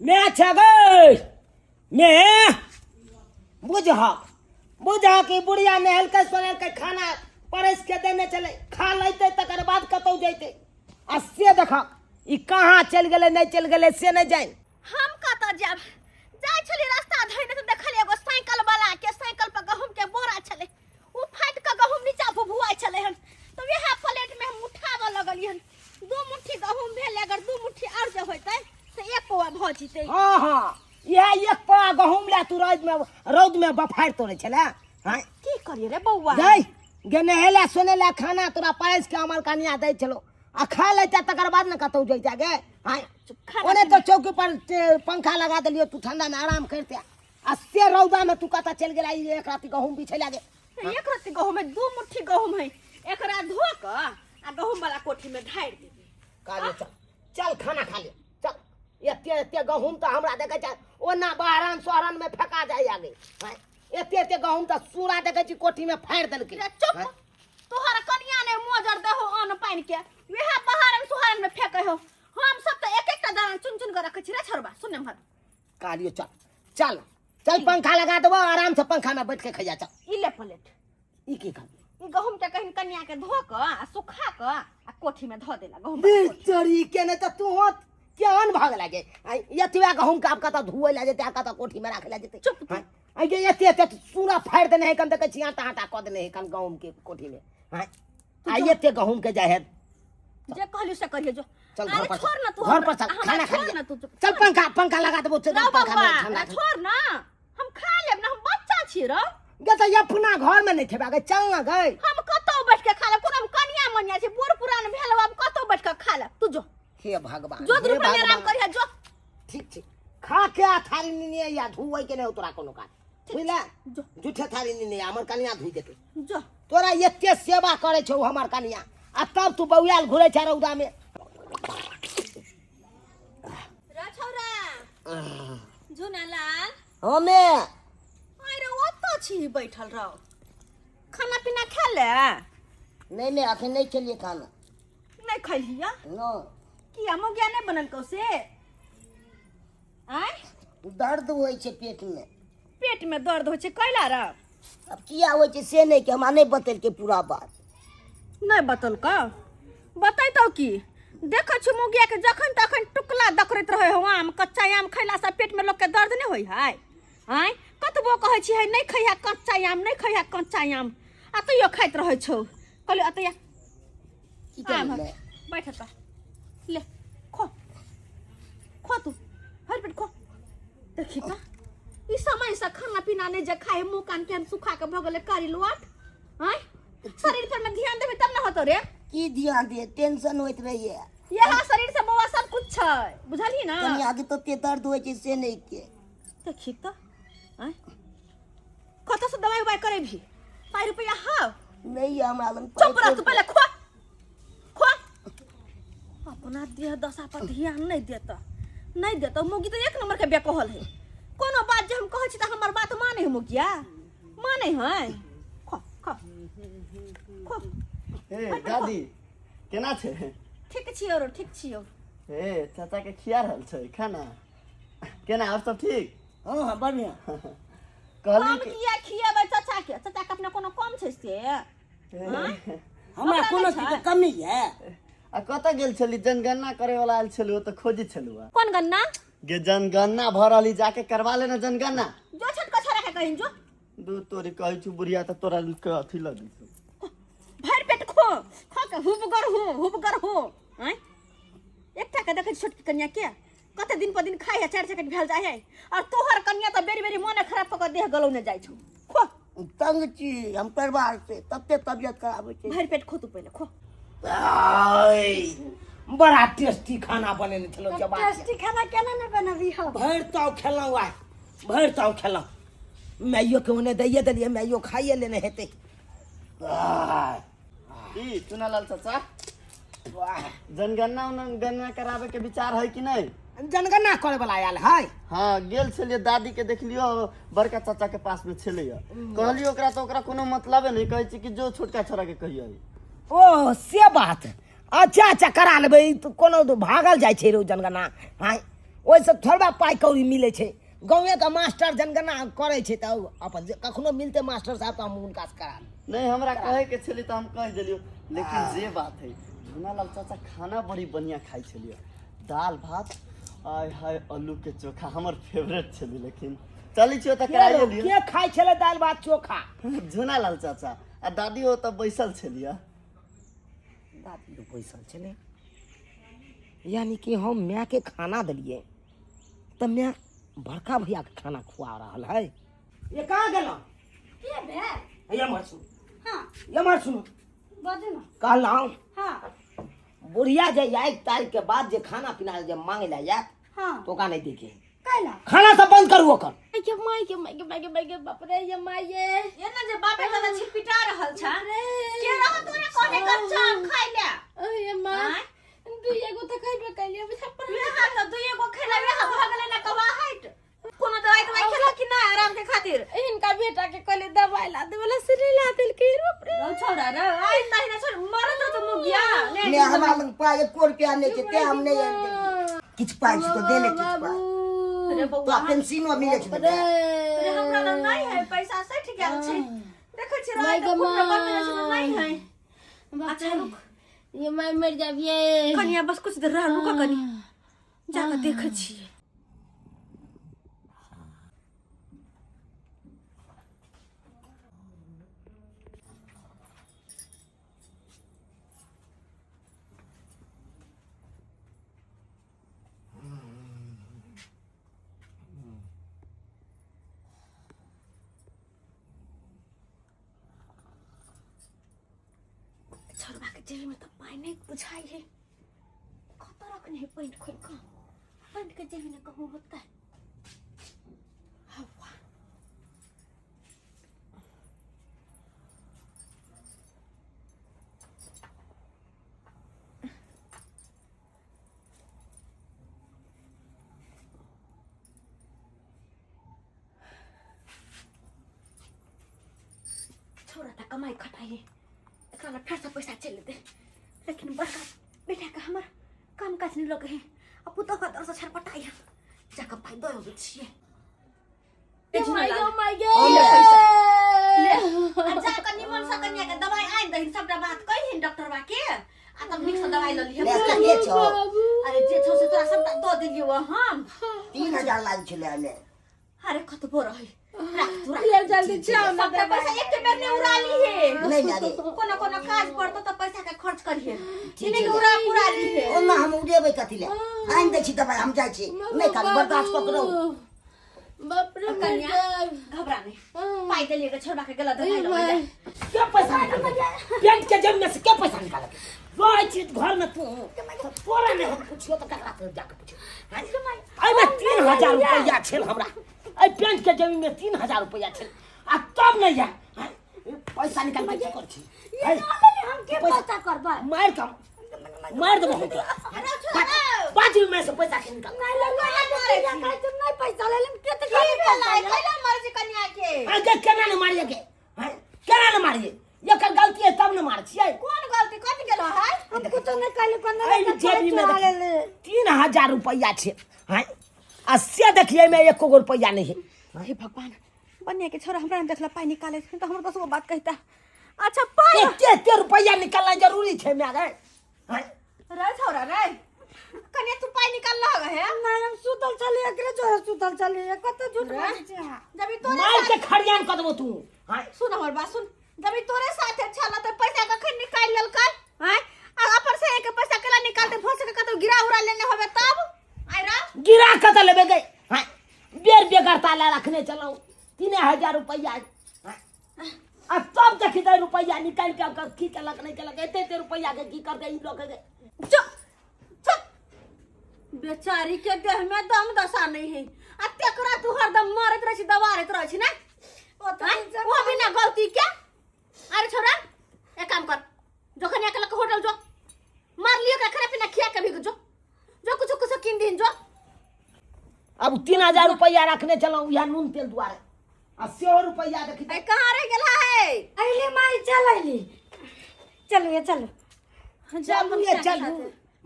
मे छै गै मे। बुझह बुझह कि बुढ़िया नहेलकै सोनेलकै, खाना परसि के देने छलै, खा लैतै तकर बाद कतहु जैतै। आ से देखह ई कहाँ चलि गेलै, नहि चलि गेलै से नहि जानि। हम कतऽ जायब? जाइ छलियै रास्ता धैने तऽ देखलियै एगो साइकिल वाला के साइकिल पर गहूम के बोरा छलै, ओ फाटि कऽ गहूम नीचा भुभुआइ छलै हन, तऽ वएह प्लेट में हम उठाबऽ लगलियै हन। 2 मुट्ठी गहूम भेलै, अगर 2 मुट्ठी आओर जे होइतै तऽ 1 पौआ भऽ जेतै। हँ हँ, इएह 1 पौआ गहूम लए तू रौद में बफारि तोड़ै छलै? हँ। की करियै रे बौआ? गै गे, नहेला सोनेला खाना तोरा परसि के हमर कनिया दै छलो, आ खा लेता तकर बाद ने कतहु जैता गे। हाँ, खाना ओने तो चौकी पर पंखा लगा देलियो, तू ठंडा में आराम करते, आ से रौदा में तू कतऽ चलि गेला? ई 1 राति गहूम बिछै लागे। 1 रत्ती गहूम है, 2 मुट्ठी गहूम है, एकरा धो कऽ आ गहूम वाला कोठी में ढारि देबै। कहलियो चल चल खाना खा ले चल। एते एते गहूम तऽ हमरा देखै छै ओना बहरान सोहरान में फेका जाय आगे। हाँ, एते एते गहूम तऽ सूरा देखै छी कोठी में फाड़ि देलकै। रे चुप, हाँ? तोहर कनिया ने मोजर देहो अन्न पानि के, वएह बहारन सोहरन में फेकै हो। हम सब तऽ एक एकटा दाना चुन चुन के रखै छी रे छोड़बा। सुन एम्हर। कहलियो चल चल चल, पंखा लगा देबो, आराम से पंखा में बैठ के खैया चल। ई ले प्लेट। ई की कर? ई गहूम के कहिन कनिया के धो कऽ आ सुखा कऽ आ कोठी में धो देला गहूम वाला कोठी। चोरी के नहीं तो तू हो केहन भऽ गेला गे? आइ एतबा गहूम के आब कतऽ धोए लए जेतै आ कतऽ कोठी में राखै लए जेतै? चुप तू। हाँ, आइ गे एते एते सूरा फाड़ि देने है कन, देखै छी आटा आटा कऽ देने है कन गहूम के कोठी में। हाँ, आइ एते गहूम के जाइ है। जे कहलियो से करियो, जो। चल अरे घर पर छोड़ ना तू, घर पर चल, हमरा खाना खा छोड़ लिया। ना तू, चुप। चल पंखा पंखा लगा देबो, चल रौ पंखा में बौआ, ठंडा। छोड़ ना, हम खा लेब ना, हम बच्चा छी रौ। गे तऽ अपना घर में नहीं खेबा गे? चल ना गे। हम कतौ बैठ के खा लेब, कोनो हम कनिया मनिया छी, बूढ़ पुरान भेल, अब कतौ बैठ के खा लेब। तू जो। हे भगवान, जो हे रुपया में आराम भगवान। करिहा जो। ठीक ठीक, खा के आ थारी निने या धुए के नहीं तोरा कोनो काज, बुझला? जो। जूठे थारी निने हमर कनिया धुई देते। जो। तोरा एते सेवा करे छौ हमर कनिया आ तब तू बौआल घुरे छ रौदा में। रे छौरा झुनालाल। हमे अरे ओतऽ छी बैठल रहो, खाना पीना खा ले। नहीं नहीं, अखन नहीं खेलिए खाना। नहीं खैलिया? न। किया, मोगिया नहीं बनल कौ से? आय? दर्द होइ छै पेट में। पेट में दर्द होइ छै कैला रे? अब किया होइ छै से नहीं के हमरा नहीं बतेलकै पूरा बात। नहीं बतलकौ? बतैतौ की, देखै छी मुगिया के जखन तखन टुकला दकरैत रहै हो आम, कच्चा आम खैला से पेट में लोग के दर्द नहीं होइ है? आय, कतबो कहै छी है नहीं खैहा कच्चा आम, नहीं खैहा कच्चा आम, आ तैयो खाइत रहै छौ। कहलियो अतैया की आम करी? बैठ त ले, खो खो, तू भरि पेट खो। देखी त ई समय से खाना पीना नहीं जे खाए, मुंह कान के सुखा के भऽ गेलै कारी लुआट। आय, शरीर पर में ध्यान देबे तब ना होतो रे। की ध्यान दे, टेंशन होइत रहिए। यह शरीर से बौआ सब कुछ छै, बुझलही ना? कनी आगे तो ते दर्द होइ छै से नहीं के। देखी त आय, कतऽ से दवाई उवाई करेबही? पाई रुपया हौ? नहीं हमरा लग। चुप रह तू, पहिले खो खो। अपना देह दशा पर ध्यान नहीं देता, नहीं देता। मुगी तो एक नंबर के बेकहल है। कोनो बात जे हम कहै छी तऽ हमर बात माने है मुगिया, माने है। खो खो खो। हे दादी, केना छै? ठीक छियौ रो, ठीक छियौ। हे चाचा के खिया रहल छै खाना। केना और सब ठीक? हाँ हाँ, बढ़िया। कहली हम कि किया खिएबै चाचा के? चाचा के अपना कोनो कम छै से? हमरा ओकरा कोनो नहि चीज के छै। कमी है? आ कतऽ गेल छली? जनगणना करे वाला आयल छलू, तऽ खोजी छलू। कोन गन्ना? गे जनगणना भऽ रहली, जाके करवा लेना जनगणना। जो छोटका छोरा के कहिन जो। दू तोरी कहै छु बुढ़िया तऽ तोरा के अथी लगै छौ। भरि पेट खो, खो के हुबगर हो, हुबगर हो। आँय, एकटा के देखै छी छोटकी कनिया के कते दिन पर दिन खाइ है, 4 चकट भेल जाइ है, और तोहर कनिया तऽ बेरी बेरी मोने खराब कऽ के देह गलौने जाइ छौ। खो। तंग छी हम परिवार से, तते तबियत खराब होइ छै। भरि पेट खो तू, पहिले खो। आय, बड़ा टेस्टी खाना बनेने छलहुँ जबाब। टेस्टी खाना केना नहि बनबी हो? भरि ताव खेलहुँ आइ, भरि ताव खेलहुँ। माइयो के ओने दैये देलियै, माइयो खाइए लेने हेतै। आय, ई चुनालाल चाचा, वाह। जनगणना उनगणना कराबे के विचार है कि नहीं? जनगणना करे वाला आयल है? हाँ, गेल छलियै दादी के देखलियो, बड़का चाचा के पास में छलैया। कहलियो ओकरा तऽ ओकरा कोनो मतलबे नहीं, कहै छै कि जो छोटका छोरा के कहियो। ओ से बात, अच्छा अच्छा, करा लेबै। ई तऽ कोनो तो भागल जाइ छै रो जनगणना। हाँ, ओहिसँ थोड़बा पाइ कौड़ी मिलै छै। गाँवेके मास्टर जनगणना करै छै तऽ अपन जे कखनो मिलतै मास्टर साहब तऽ हम हुनकासँ करा लेब। नहीं, हमरा कहे के छली तऽ हम कहि देलियो, लेकिन जे बात है झुनालाल चाचा खाना बड़ी बढ़िया खाइ छलियै, दाल भात आय हाय आलू के चोखा हमर फेवरेट छली। लेकिन चलै छियो तऽ कराइए लियो। के खाइ छलै दालि भात चोखा? झुनालाल चाचा आ दादी ओतऽ बैसल छलियै। दादी बैसल छलै, यानी कि हम मायके खाना देलियै तऽ माय बड़का भैयाके खाना खुआ रहल है। ये कहाँ गेलहुँ? के भेल? एम्हर सुनू। हाँ। एम्हर सुनू। बाजू ने। कहलहुँ हाँ। बुढ़िया जे 1 तारीख के बाद जे खाना पीना जे मांगे ला जायत हाँ। तो ओकरा नहीं देखे। कैला? खाना सब बंद करू ओकर। ये my के my के my के my के बाप रे, ये my ये। ये ना जे बापे दादा छिपिटा रहल छ। के रह तोरे कोने कच्चा आम खाइ ले। ओ ये माँ। आँय? दुइए गो त खइबे कैलिए बुझा पर। वेहा त दुइए गो खेला वेहा भ गेलै ना कवाहट। कोनो दवाई तवाई खेला कि ना आराम के खातिर? हिनका बेटा के कहले दवाई ला दे वाला से नहीं ला देलकै बाप रे। रौ छौड़ा रौ, आइ तहिना छोड़ मरत रह त मुगिया। ने हमरा लग पाइ एको रुपया नहि छै, तें हम नहि आनि देलियै। किछु पाइ छै तऽ देले किछु पाइ। रे बौआ, तोरा पेंशनो मिलै छै ने? रे हमरा लग नहीं है पैसा, सठि गेल छै। देखै छी रात के फुट बन छै, नहीं है। अच्छा रुक, ये मैं मर जाबिए। कनिया बस कुछ देर रह, रुक कनी जाके देखै छियै। छोड़बा के जेबी में तो पाइ नहीं बुझाइ है, कतऽ रखने है पैंट खोलि कऽ? पैंट के जेबी में कहूँ होतै। हवा छोरा त कमाई खटाई है, एकरा ला फेर से पैसा चलि एतै। लेकिन बड़का बेटा के हमर काम काज नहीं लगे है, आ पुतोह के डर से छटपटाई है। जाकऽ पाइ दऽ अबै छियै। My गे my गे। ले, आ जाकऽ निमन से कनिया के दवाई आनि दहिन, सबटा बात कहिन डॉक्टरबा के, आ तब नीक से दवाई लऽ लिहे। ले, कते छौ? अरे जे छौ से तोरा सबटा दऽ देलियौ हम। 3000 लाग छलै हमे। अरे कतबो रहै राख तू, राख। ले जल्दी जाओ ना। सबटा पैसा एक बेर ने उड़ा लीहे। नहीं जाने। कोनो कोनो काज पड़तो तऽ पैसा के खर्च करिहे, ठीक ई नहि छै। उड़ा पुरा लीहे। ओना हम उड़ेबै कथी ले? आनि दै छी दबाइ, हम जाइ छी। नहि खाली बर्दाश्त कऽ के रहू। बाप रे, मर कन्या, जाब। घबरा नहीं, पाइ देलियै के छोड़बा के गेला दवाई लबै माय। ले। के पैसा निकाल पेंट के जेब में से? के पैसा निकाल रहै छी घर में तू? तोरा नहि हम पुछियो तऽ ककरा से जाके पुछियो? एहिमे 3000 रुपैआ छल हमरा, एहि पेंट के जेबी में 3000 रुपैआ छल, आ तब नहि या पैसा निकाल के की कर छी? हम के पैसा करबै? मार कम मार देबो हम तोरा। बाजू में से पैसा के निकाल। नहीं ले, नहीं पैसा ले लेम के। की भेलै? कैला मारै छै कनिया के? आगे केना ने मारिए के? हैं? केना ने मारिए? एकर गलती है तब ने मार छियै। कोन गलती कथी गेलो है? हम कुछो नहीं कहली कोनो। एहि जेबी में 3000 रुपैआ छै, हैं? आ से देखिए में एको गो रुपैआ नहीं है। हे भगवान, बनिया के छोरा हमरा देखला पाइ निकाले तऽ हमर 10 गो बात कहता। अच्छा पाइ एते एते रुपैआ निकालना जरूरी छै माय रे? हैं? रे छोरा रे, कनिया तू पाइ निकाल लग है? नहीं, हम सुतल छली, एकरे जोरे सुतल छली। कते झूठ बाजै छी अहाँ। जब ई तोरे मार के खरियान कऽ देबो तू, हैं? सुन हमर बात सुन, जब ई तोरे साथे छल तऽ पैसा कखन निकालि लेलकै? आँय, आ अपन से के पैसा केला निकालते? भऽ सके कतौ गिरा उरा लेने होबे तब। आइ रा गिरा कतऽ लेबे गई? हैं? बेर बेगरता ला रखने चलौ 3000 रुपैआ, हैं? आ तब देखी दे रुपैआ निकालि के ओकर की केलक नहि केलक। एते एते रुपैआ के की करतै ई लोक के? चुप चुप, बेचारी के देह में दम दशा नहीं है, आ तेकरा तू हरदम मारैत रहै छी, दबारैत रहै छी ने? ओ तऽ आँय? वो बिना गलती के। अरे छोरा, एक काम कर, जखन अकेला के होटल जो, मार लियो के खाना पीना खिया के भी जो, जो कुछ कुछ किन दिन जो। अब 3000 रुपैआ रखने चलौ इएह नून तेल दुआरे, आ सेहो रुपैआ देखी। ए कहाँ रह गेला है? अइली माई, चल अइली, चलू ये चलू। चलू ये चलू,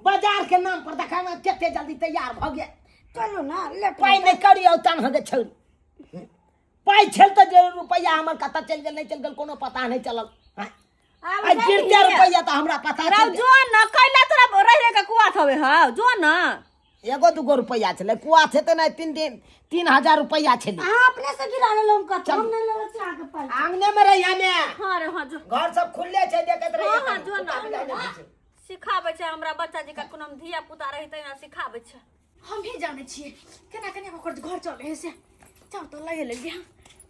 बाजार के नाम पर देखा ना कते जल्दी तैयार भ गेल। चलू ना लेट पाइ नहि करियौ तहन अहाँके छौरी पाइ छल तऽ जे रुपैआ हमर कतऽ चलि गेल नहि चलि गेल कोनो पता नहि चलल हँ? आब आ गिरते रुपैआ तऽ हमरा पता राव चलि गेल। जो न कैला तोरा रह रह के कुआ थवे हौ जो न एगो दूगो रुपैआ छलै कुआ छै तऽ नहि तीन दिन 3000 रुपैआ छलै। अहाँ अपने से गिरा लेलहुँ कत हम नहि लेले छी अहाँके पाइ। आंगने में रहिया ने। हाँ रे हाँ जो। घर सब खुलले छै देखैत रहिया। हाँ, हाँ, जो ना। कुत्ता बिलाइ नहि होइ छै। सिखाबै छै हमरा बच्चा जी का कोनो धिया पुता रही तहिना सिखाबै छै। हम ही जानै छियै केना केना ओकर घर चलै है से। चाउर तऽ लए लेलियै हम,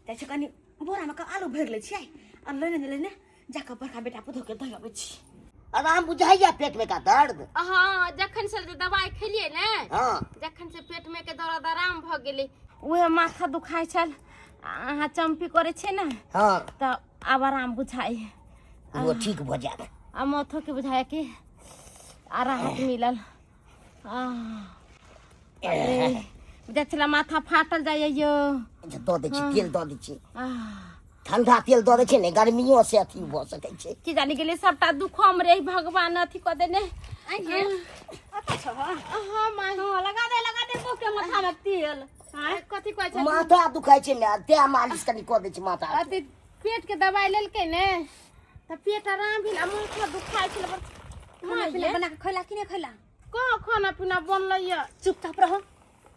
जाइ छै कनि बोरामे कऽ आलू भरि लै छियै आ लेने लेने जाकऽ बड़का बेटा पुतोहके दऽ अबै छी। आराम बुझाइया पेट में का दर्द? हाँ, जखन से जे दवाई खेलिए ने, हाँ, जखन से पेट में के दर्द आराम भ गेलै। उहे माथा दुखाइ छल, अहाँ चम्पी करै छै ने। हाँ, तऽ आब आराम बुझाइ। वो ठीक भ जायत। आ माथो के बुझाय कि आ राहत मिलल। बुझाइ छलै माथा फाटल जाइए यो। अच्छा, दऽ दै छी तेल, दऽ दै छी। आह, ठंडा तेल दऽ दै छै ने, गर्मियो से अथी भऽ सकै छै। की जानि गेलै सबटा दुख हमरे भगवान अथी कऽ देने। हाँ माय, हाँ लगा दे, लगा दे मुँह के माथा में तेल। आँय, कथी कहै छै? माथा दुखाइ छै ने, तें मालिश कनि कऽ दै छी माथा। अथी पेट के दवाई लेलकै ने तऽ पेट आराम भेल आ माथा दुखाइ छलै बड़। खाना पीना बना के खैला कि नहि खैला? कहाँ खाना पीना बनलै यऽ। चुपचाप रह।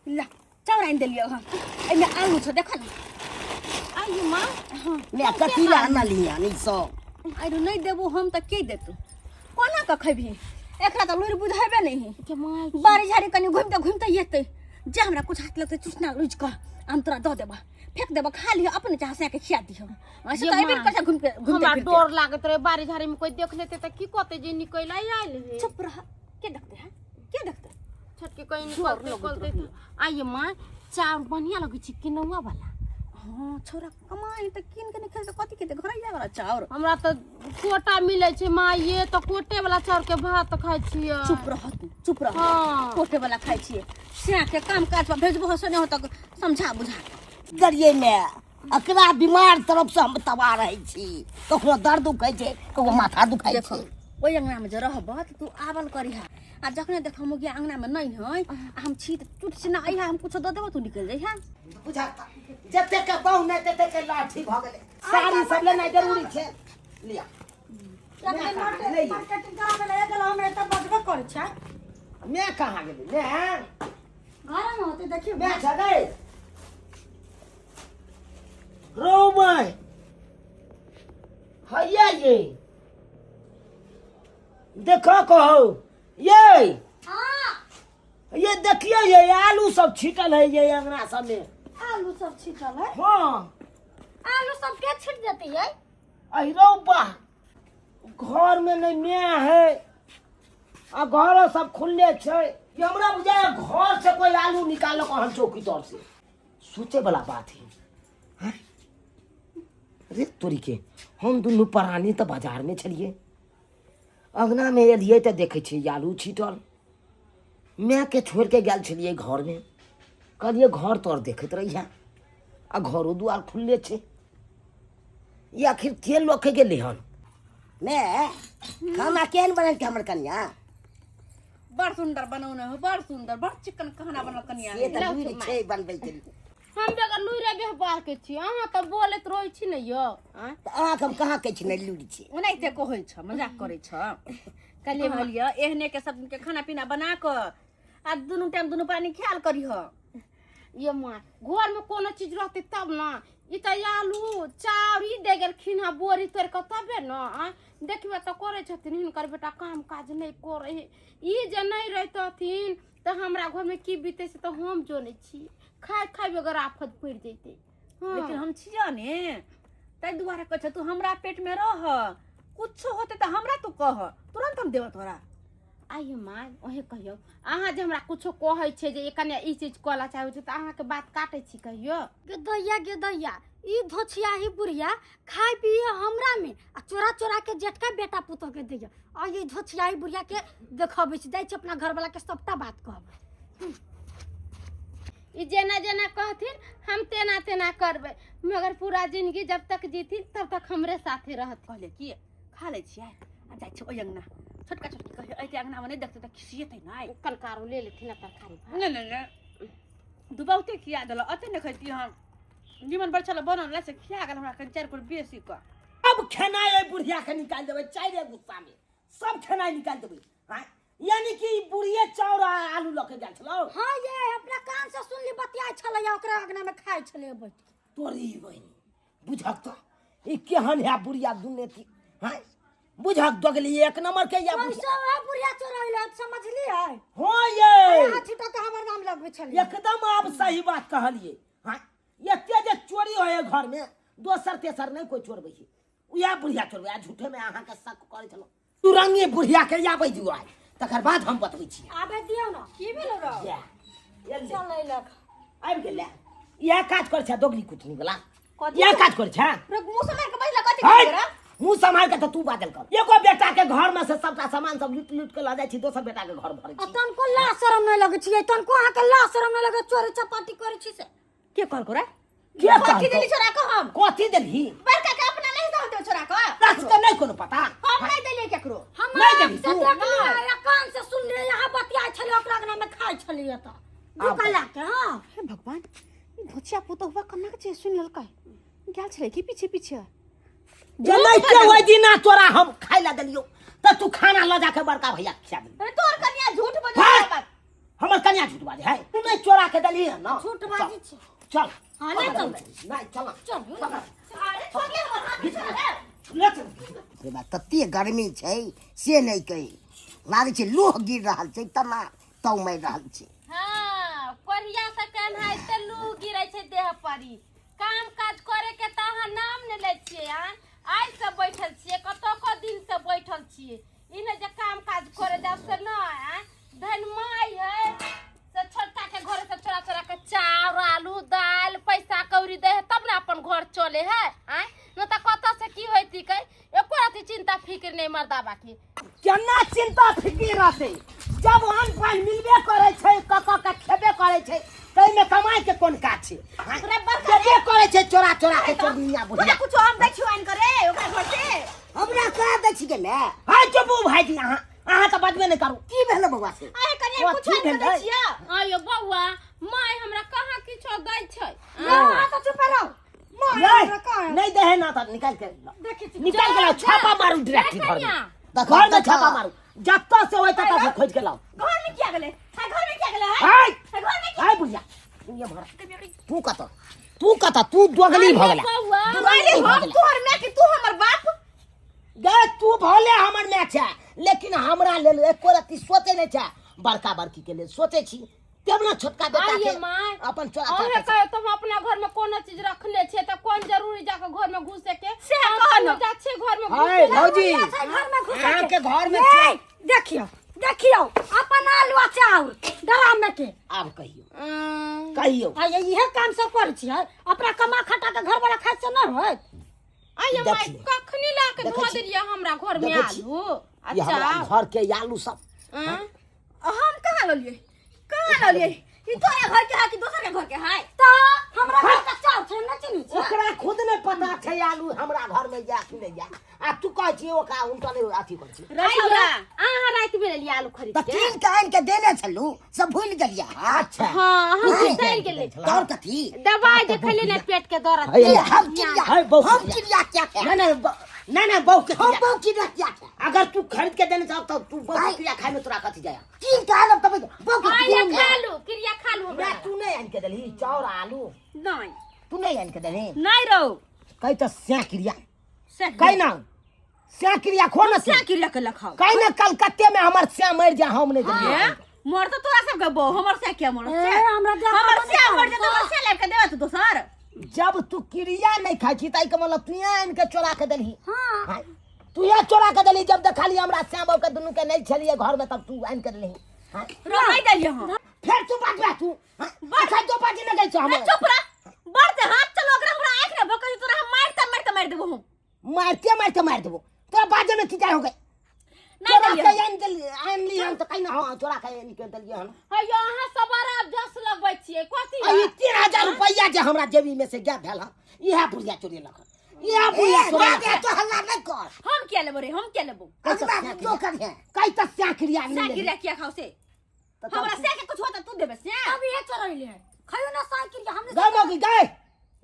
ला चाउर आनि देलियौ हँ, एहिमे आलू छौ, देखऽ ने। आइयो माँ। ने कथी लए आनलियै हन ई सब? आइरो नहि देबो हम तऽ के देतौ? कोना कऽ खैबही? एकरा तऽ लुरि बुझेबे नहि। के माय, बाड़ी झाड़ी कनि घुमिते घुमिते एतै जे हमरा कुछ हाथ लगतै चुसना लुझि कऽ हम तोरा दऽ देबह, फेंक देबह, खा लिह अपने, चाहे सैं के खिया दिह। ऐसे ये तऽ अयबे माँ, ने करै घुमि के घुमिते हमरा फिरते। डर लागैत रहे बाड़ी झाड़ी में कोई देख लेते तऽ की कहते जे निकल आयल हे। चुप रह, के देखते है, के देखते? छोटकी कहीं निकलते निकलते। आइए माँ, चाउर बढ़िया लगै छै किनौआ वाला। हाँ छोरा कमाई तऽ कीन के नहि खेतै कथी खेतै? घरैया वाला चाउर। हमरा तऽ कोटा मिलै छै माँ, ये तऽ कोटे वाला चाउर के भात खाइ छियै। चुप रह तू, चुप रह। हाँ। कोटे वाला खाइ छियै। सिया के काम काज पर भेजबो से नहि होतक समझा बुझा करियै ने, एकरा बीमार तरफ से हम तबाह रहै छी। ककरो दर्द दुखाइ छै, ककरो माथा दुखाइ देखो छै। ओहि अंगना में जे रहब तऽ तू आवल करिहा आ जखने देखब मुगिया अंगना में नहीं है आ हम छी तऽ टूट से ना अइहा, हम कुछो दऽ देबो, तू निकल जइहा। बुझाता जते के बहु नहि तते के लाठी भऽ गेलै। साड़ी सब लेनाइ जरूरी छै, लिअ। मार्केटिंग कराबै लए गेल, हमरा एतऽ बजबे करै छै। मैं कहाँ गेलै? मैं घरमे होतै, देखियौ। मैं छलै रौ मैं हैया ये देखो कहो ये। हाँ। ये देखियो, ये आलू सब छीटल है ये अंगना सब में। आलू सब छिटल है? हाँ। आलू सब के छिट देते ये? अरे वाह, घर में नहीं मैं है आ घर सब खुलले छै। ये हमरा बुझाय घर से कोई आलू निकालक हन चौकी तर से। सोचे वाला बात है। हैं? रे तोरी के, हम दुनू प्राणी तऽ बाजार में छलिए, अंगना में एलिए तऽ देखै छियै आलू छीटल। माय के छोड़ के गेल छलिए घर में, कहलिए घर तर देखैत रहिया आ घरो दुआर खुलले छै। ई आखिर के लऽ के गेलै हन? ने खाना केहन बनेलकै हमर कनिया? बड़ सुंदर बनौने हो, बड़ सुंदर, बड़ चिकन खाना बनल कनिया। से तऽ लुरि छै बनबै के लिए। हम बगैर लुरि व्यवहार के छी, अहाँ तऽ बोलैत रहै छी ने यौ। आँय? तऽ अहाँके हम कहाँ कहै छी नहि लुरि छै? ओनाहिते कहै छ, मजाक करै छ। कहलियै कहलियै एहने के सब के खाना पीना बना कऽ आ दुनू टाइम दुनू प्राणी ख्याल करिह। ये माँ, घर में कोनो चीज रहतै तब ने। ई तऽ आलू चाउर ई दे गेलखिन हँ बोरी तोड़ि कऽ तबे ने। आँय, देखबै तऽ करै छथिन हिनकर बेटा काम काज नहि करै है। ई जे नहि रहितथिन तऽ हमरा घरमे की बीतै से तऽ हम जनै छी। खाय खाय बगैर आफत पड़ि जैतै। हाँ। लेकिन हम छियै ने ताहि दुआरे कहै छ, तू हमरा पेट में रह, कुछो होतै तऽ हमरा तू कह, तुरंत हम देबऽ तोरा। आइए माँ, ओहे कहियौ अहाँ जे हमरा कुछो कहै छै जे कनिया ई चीज कऽ ला चाहै छै तऽ अहाँके बात काटै छी कहियो? गेदैया गेदैया, ई धोछियाही बुढ़िया खाय पिए हमरा में आ चोरा चोरा के जेठका बेटा पुतोह के दैया। आ ई धोछियाही बुढ़िया के देखबै छी, जाइ छी अपना घरवाला के सबटा बात कहबै। ई जेना जेना कहथिन हम तेना तेना करबै, मगर पूरा जिंदगी जब तक जीथिन तब तक हमरे साथे रहथिन। कहलियै की खा लै छियै आ जाइ छियै ओहि अंगना। छोटका छोटकी कहै अइते अंगनामे नहि देखतै तऽ खिसिएतै नहि। कनकारो ले लेथिन आ तरकारी भात। नहि नहि नहि। दुबौते खिया देलक अते नहि खैती हम निमन बरछल बनल रहै से खिया गेल हमरा कनि चारि कोर बेसी कऽ अब खेनाइ एहि बुढ़िया के निकालि देबै चारिए गुस्सा में सब खेनाइ निकालि देबै आँय यानी कि ई बुढ़िए चाउर आ आलू लऽ के गेल छलौ हाँ ये अपना कान से सुनली बतियाइ छलै ओकरा अंगना में खाइ छलै बैठ के। तोरी बहिनी बुझक तऽ ई केहन है बुढ़िया दुनेती आँय बुझक दोगली एक नंबर के या बुढ़िया पैसा वह बुढ़िया चोरैले समझलियै हाँ ये अहाँ छिटा के हमर नाम लगबै छलियै एकदम आप सही बात कहलिए हाँ एते जे चोरी होय है घर में दोसर तेसर नहीं कोई चोरबै छै उएह बुढ़िया चोरबै आ झूठे में अहाँके शक करै छलहुँ तुरंगे बुढ़िया के आबै दियौ आइ तकर बाद हम बतबै छी आबे दियौ ने की भेलो रौ इएह एलै। चलै लक आबि गेलै इएह काज करै छै दोगली कुटनी वला कथी? इएह काज करै छै रे मुँह से मारि के बजला कथी है? करै रे मुँह सम्हारि के तऽ तू बाजल कर एगो बेटा के घर में से सबटा सामान सब लूट लूट के लऽ जाइ छी दोसर बेटा के घर भरै आ छी तनको ला शरम नहि लगै छियै तनको अहाँके ला शरम नहि लगै चोरी चपाटी करै छी से के कहलको रे के कथी कहलकौ? देली छोरा के हम कथी देलही बड़का के अपना नहीं दे छोरा के रख के नहीं कोनो पता हम नहीं देलियै केकरो हम नहि देलही से तू? देखलियै आ कान से सुनलियै यहाँ बतियाइ छलै ओकरा अंगना में खाइ छलियै तऽ दुका के हाँ हे भगवान ई धोचिया पुतहुआ कन्ना के छै सुनि लेलकै गेल छलै की पीछे पीछे जे नहि के ओहि दिना तोरा हम खाइ लए देलियौ तऽ तू खाना लऽ जाके बड़का भैया के खिया देली अरे तोर कन्या झूठ बजै है? बात हमर कन्या झूठ बाजै है तू नहि चोरा के देली है ना झूठ बाजै छै। चल हाँ, ले चल। नहीं चल चल अरे छोड़ ले हमर हाथ छोड़ ले ले चल रे बा तते गर्मी छै से नहि कही लागै छै लोह गिर रहल छै तना तौ मारि रहल छै हाँ कोरिया से केनाहिते लू गिरै छै देह पर ई। काम काज करे के तऽ अहाँ नाम नहि लै छियै आँ आइ से बैठल छियै कतऽ दिन से बैठल छियै ई नहि जे काम काज करे जाब से नहि आँ धन माय है से छोटका के घरे से चोरा चोरा के चाउर आलू दालि पैसा कौड़ी दै है तब ने अपन घर चले है आँय नहि तऽ कतऽ से की होइती कै एको रति चिंता फिक्र नहि मर्दाबा के केना चिंता फिक्र रहतै जब अन्न पानि मिलबे करै छै कऽ कऽ के खेबे करै छै ताहिमे कमाइ के कोन काज छै आँय? खेबे करै छै चोरा चोरा के चोरनिया बुढ़िया कुछ हम दै छियौ आनि करे ओकरा घर से हमरा कह दै छी गे माय हाय चुपू भाईजी अहाँ अहाँ तऽ बजबे नहि करू की भेल बौआ से अरे कन्या कुछ कथी आनि के दै भेलै? छियौ आयो बौआ माय हमरा कहाँ किछो दै छै अहाँ तऽ चुप रहू नहीं नहीं दे है ना तो निकाल के लाओ। निकाल के लाओ छापा मारू डायरेक्ट घर में देखो, घर में देखो। छापा मारू जत्ता से होय तत्ता से खोज के लाओ घर में किया गेलै हाय घर में किया गेलै हाय हाय हाय घर में हाय बुढ़िया तू ये मार तू कत तू कत तू दोगली भ गेला बौआ अरे हम तोहर माय के तू हमर बाप गे तू भले हमर माय छै लेकिन हमरा लेल एको रत्ती सोचे नहि छै बड़का बड़की के लेल सोचे छी तब ने छोटका बेटा आइए के माय अपन चोरा अहें चोरा कहियो तो हम अपना घर में कोनो चीज रखने छियै तऽ कोन जरूरी जाके घर में घुसे के से हम कह न। कोनो जा छियै घर में हाय घुसे भौजी घर में घुसे अहाँ के घर में ए, देखियौ देखियौ अपन आलू आ चाउर डराम में के आब कहियो कहियो आ ये इहे काम सब करै छियै अपना कमा खटा के घर वाला खाइ से नहि होत आइए माय देखियौ। कखनी ला के देखै धो छी। देलियै हमरा घर में देखै छी। आलू ई हमरा अच्छा घर के आलू सब आँ? हम कहाँ ललियै कहाँ ललियै ई तोरा घर के है कि दोसर के घर के है तऽ हमरा घर के चाउर छै नहि चिन्है छियै ओकरा खुद नहि पता छै आलू हमरा घर में जा कि नहि जा आ तू कहै छी ओकरा उनटा नहि अथी करै छी रसौरा अहाँ राति में लेलियै आलू खरीद तऽ के कीन के आनि के देने छलू सब भूलि गेलियै अहाँ अच्छा हाँ हम तू बिसरि गेलै तोर कथी दवाई जे खैलियै ने पेट के दर्द है, ए, हम चिड़िया है, बहुत हम चिड़िया। चिड़िया क्या खाए नहीं नहीं नहीं नहीं बहू के हम चिड़िया। बहु चिड़िया क्या खाए अगर तू खरीद के देने जाओ तो तू बहू भाई। के चिड़िया खाए में तोरा कथी जाया कीन के आनब तब बहु के आइए चिड़िया खा लू क्रिया खा लू हमरा ना तू नहीं आन के देलही चाउर आलू नहीं तू नहीं आन के देलही नहीं रहो कही तो स्या क्रिया से कही ना स्या क्रिया खो ना से क्रिया के लखाओ कही ना कलकत्ते में हमर स्या मर जा हम नहीं देलियै मर तो तोरा सब के बो हमर से क्या मर ए, से हमरा देखा हमर बनी से मर खाओ। जे हमर से लाइब के देबे तू दोसर जब तू क्रिया नहीं खाई छी ताई के मतलब तू आन के चोरा के देलही हाँ हाँ, तू यहाँ चोरा के देलही जब देखली हमरा श्याम बाबू के दुनू के नहीं छलिए घर में तब तू आन के देलही हाँ, रो नहीं देलिए हम फेर तू बाजबा तू हाँ, अच्छा दो बाजी न गई छो रे हमर चुप रह बढ़ते हाथ चलो ओकरा हमरा आंख ने भोकै तोरा हम मारते मारते मार देबो हम मारते मारते मार देबो तोरा बाजे में की जाय हो गई नहीं चोरा देलिए के आन देली आन ली हम तो कहीं ना हाँ चोरा के आन के देलिए हम हैयो अहाँ सब आराम जस लगबै छियै कथी आ ई 3000 रुपया जे हमरा जेबी में से गायब भेल हन इएह बुढ़िया चोरी लख इएह बुढ़िया ए, चोरी बाप रे, तो हल्ला नहीं कर हम क्या लेबो रे हम क्या लेबो अगला जो करिहे कई त स्या क्रिया से क्रिया किया खाओ से हमरा से के कुछ होता तू देबे से अब ये चोरैले खइयो ना। क्रिया हम गए मौगी गए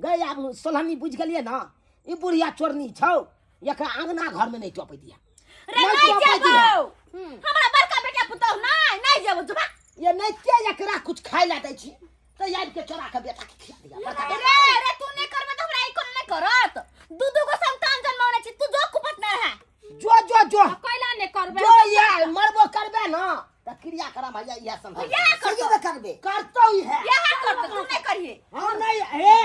गए आब सोलहनी बुझि गेलियै ने ई बुढ़िया चोरनी छौ एकरा अंगना घर में नहीं टपै दिया रे नहीं नहीं टपै दिया जेबौ हमरा बड़का बेटा पुतहु नहीं नहीं जेबौ जुबा ये नहीं के एकरा कुछ खाइ ला दै छी तऽ आबि के चोरा के बेटा के खिया दिया बड़का बेटा रे रे तू नहीं करबे त हमरा ई कोनो नहीं करत दू दू गो संतान जन्मौने छी तू जो कुपत ना रहा जो जो जो कैला ने करबे जो ये मरबो करबे ना तऽ क्रिया करम हैया इएह समझ इएह करतौ। सही में करबे करतौ ही है यह करत तू नहीं करिए हाँ नहीं हे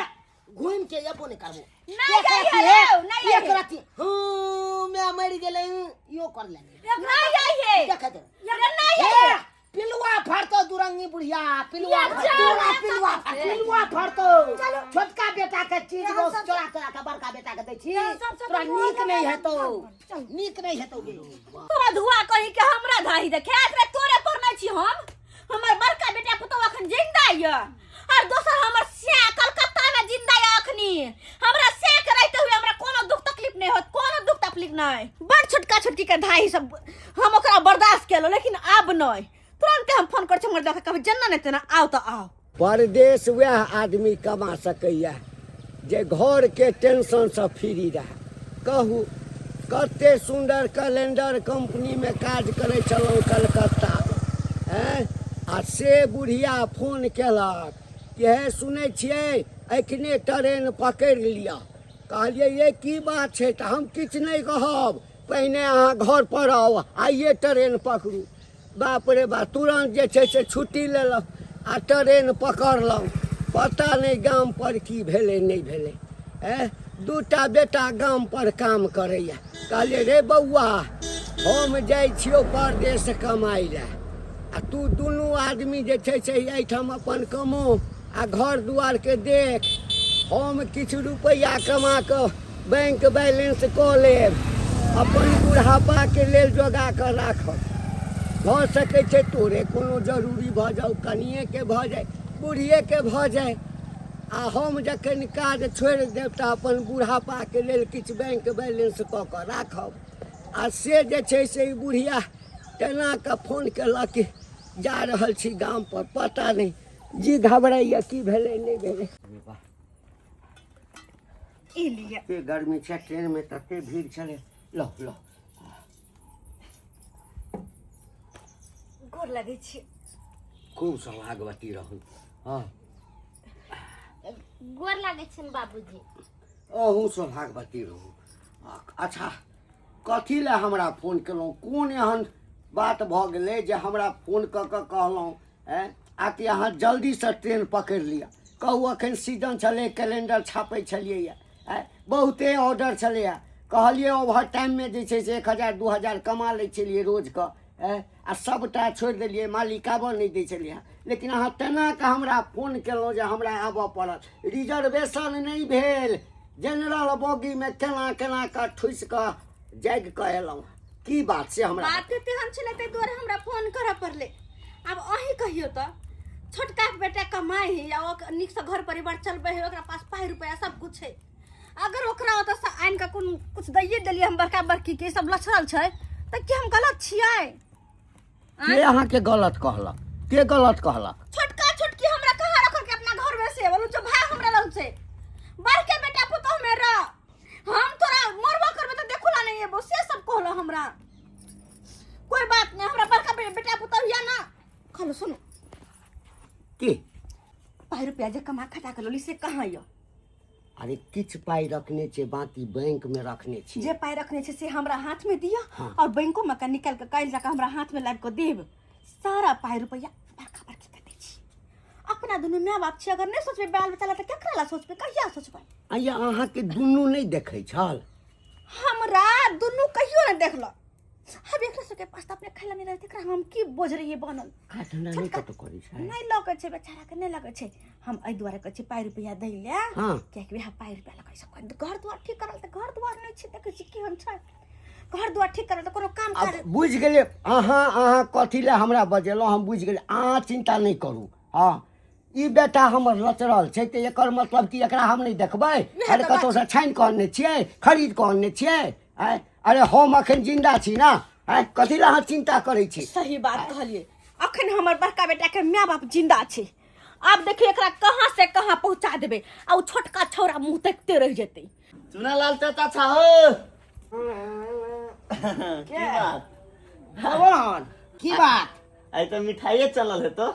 घूम के एबो नहीं करबो नहीं एक जाइए रति रे, हे, नहीं एक जाइए। रति हूँ मैं मर गेलै यो कर लेने नहीं जाइए देख दे रे नहीं हे जाइए पिलुआ फरतो दुरंगी बुढ़िया पिलुआ ये तोरा जाओ, पिलुआ पिलुआ फरतो छोटका बेटा के चीज वो चोरा चोरा के बड़का बेटा के दै छी तोरा नीक नहीं हेतो नीक नहीं हेतो गे तोरा धुआ कहीं के हमरा धाही देखे रे तोरे पर नहीं छी हम हमर बड़का बेटा पुतहु अखन जिंदा य और दोसर हमर स्या कलकत्ता में जिंदा य अखनी हमरा स्या के रहते हुए हमरा कोनो दुख तकलीफ नहीं होत कोनो दुख तकलीफ नहीं बड़ छोटका छोटकी के धाही सब हम ओकरा बर्दाश्त केलो लेकिन आब नहीं तुरंते हम फोन कर छी हमर देख कभी जन्ना नहीं तेना आओ तो आओ परदेश वएह आदमी कमा सकैए जे घरके टेंशनसँ फ्री रहए कहू कते सुन्दर कैलेंडर कम्पनीमे काज करै छलहुँ कलकत्तामे आँय आ से बुढ़िया फोन केलक कि हे सुनै छियै एखने ट्रेन पकड़ि लिअ कहलियै ये की बात छै तऽ हम किछु नहि कहब पहिने अहाँ घरपर आउ आइए ट्रेन पकड़ू बाप रे बाप तुरन्त जे छै से छुट्टी लेलहुँ आ ट्रेन पकड़लहुँ पता नहि गामपर की भेलै नहि भेलै एँ दूटा बेटा गामपर काम करैए कहलियै रे बौआ हम जाइ छियौ परदेश कमाइ लए आ तू दुनू आदमी जे छै से एहिठाम अपन कमो आ घर दुआरके देख हम किछु रुपैआ कमा कऽ बैंक बैलेंस कऽ लेब अपन बुढ़ापाके लेल जोगा कऽ राखब भऽ सकै छै तोरे कोनो जरूरी भऽ जाउ कनिएके भऽ जाय बुढ़िएके भऽ जाय आ हम जखन काज छोड़ि देब तऽ अपन बुढ़ापाके लेल किछु बैंक बैलेंस कऽ कऽ राखब आ से जे छै से ई बुढ़िया तेना कऽ फोन केलक कि जा रहल छी गामपर पता नहि जी घबराइए की भेलै नहि भेलै ई लिए एते गर्मी छै ट्रेनमे तते भीड़ छलै लौ लौ गोर लगै छी खूब सौभाग्यवती रहू हँ गोर लागै छनि बाबूजी अहूँ सौभाग्यवती रहू अच्छा कथी लए हमरा फोन केलहुँ कोन एहन बात भऽ गेलै जे हमरा फोन कऽ कऽ कहलहुँ आँय आकि अहाँ जल्दीसँ ट्रेन पकड़ि लिअ कहू एखन सीजन छलै कैलेंडर छापै छलियैए आँय बहुते ऑर्डर छलैए कहलियै ओवर टाइममे जे छै से 1000 2000 कमा लै छलियै रोजके आँय आ सभटा छोड़ि देलियै मालिक आबऽ नहि दै छलियै लेकिन अहाँ तेना कऽ हमरा फोन केलहुँ जे हमरा आबऽ पड़ल रिजर्वेशन नहि भेल जनरल बोगीमे केना केना कऽ ठुसि कऽ जागि कऽ एलहुँ की बात से हमरा बात तेहन छलै ताहि दुआरे हमरा फोन करऽ पड़लै आब अहीं कहियौ तऽ छोटका के बेटा कमाइ है या ओक नीकसँ घर परिवार चलबै है ओकरा पास पाइ रुपैआ सब कुछ है अगर ओकरा ओतऽसँ आनि कऽ कोनो कुछ दैये देलियै हम बड़का बड़की के ई सब लछड़ल छै तऽ की हम गलत छियै के अहाँके गलत कहलक के गलत कहलक छोटका छोटकी हमरा कहाँ रखल के अपना घर में से बोलू जो भाई हमरा लग छै बड़के बेटा पुतोह में रह हम तोरा मरबो करबे तऽ देखू ला नहीं एबो से सब कहलो हमरा कोई बात नहीं हमरा बड़का बेटा पुतोह या ना कहलो सुनो की पाई रुपया जे कमा खटा के लोली से कहाँ यो अरे किछु पाइ रखने छै बाकी बैंक में रखने छी जे पाई रखने छै से हमरा हाथ में दिया हाँ। और बैंको में का निकाल के काल्हि जाके हमरा हाथ में लाबि के देब सारा पाई रुपया बड़का बड़की के दै छी अपना दुनू माय बाप छी अगर नहीं सोचबै बाल बच्चा ला तऽ केकरा ला सोचबै कहिया सोचबै आइया अहाँके दुनू नहि देखै छल हमरा दुनू कहियो नहि देखलक अब एकरा सबके पास तऽ अपने खाय ला नहि रहै एकरा हम की बोझ रहियै बनल काज धंधा नहि कतौ करै छै नहि लगै छै बेचारा के नहि लगै छै हम एहि दुआरे कहै छी पाइ रुपैआ दै लए हँ कियाकि वएह पाइ रुपैआ लऽ कऽ ई सब घर दुआर ठीक करल तऽ घर दुआर नहि छै देखै छी केहन छै घर दुआर ठीक करल तऽ कोनो काम आब काज बुझि गेलियै अहाँ अहाँ कथी लए हमरा बजेलहुँ हम बुझि गेलियै अहाँ चिन्ता नहि करू हँ ई बेटा हमर लचरल छै तऽ एकर मतलब कि एकरा हम नहि देखबै अरे कतौसँ छानि कऽ अनने छियै खरीद कऽ अनने छियै आँय अरे हम अखन जिन्दा छी ने आँय कथी लए अहाँ चिन्ता करै छी सही बात कहलियै अखन हमर बड़का बेटाके माय बाप जिंदा छै आब देखियो एकरा कहाँ से कहाँ पहुंचा देबै आ उ छोटका छौड़ा मुंह देखते रह जेतै। चुनालाल चाचा छा हो। की बात भगवान की बात? आइ तऽ मिठाइए चलल हेतो।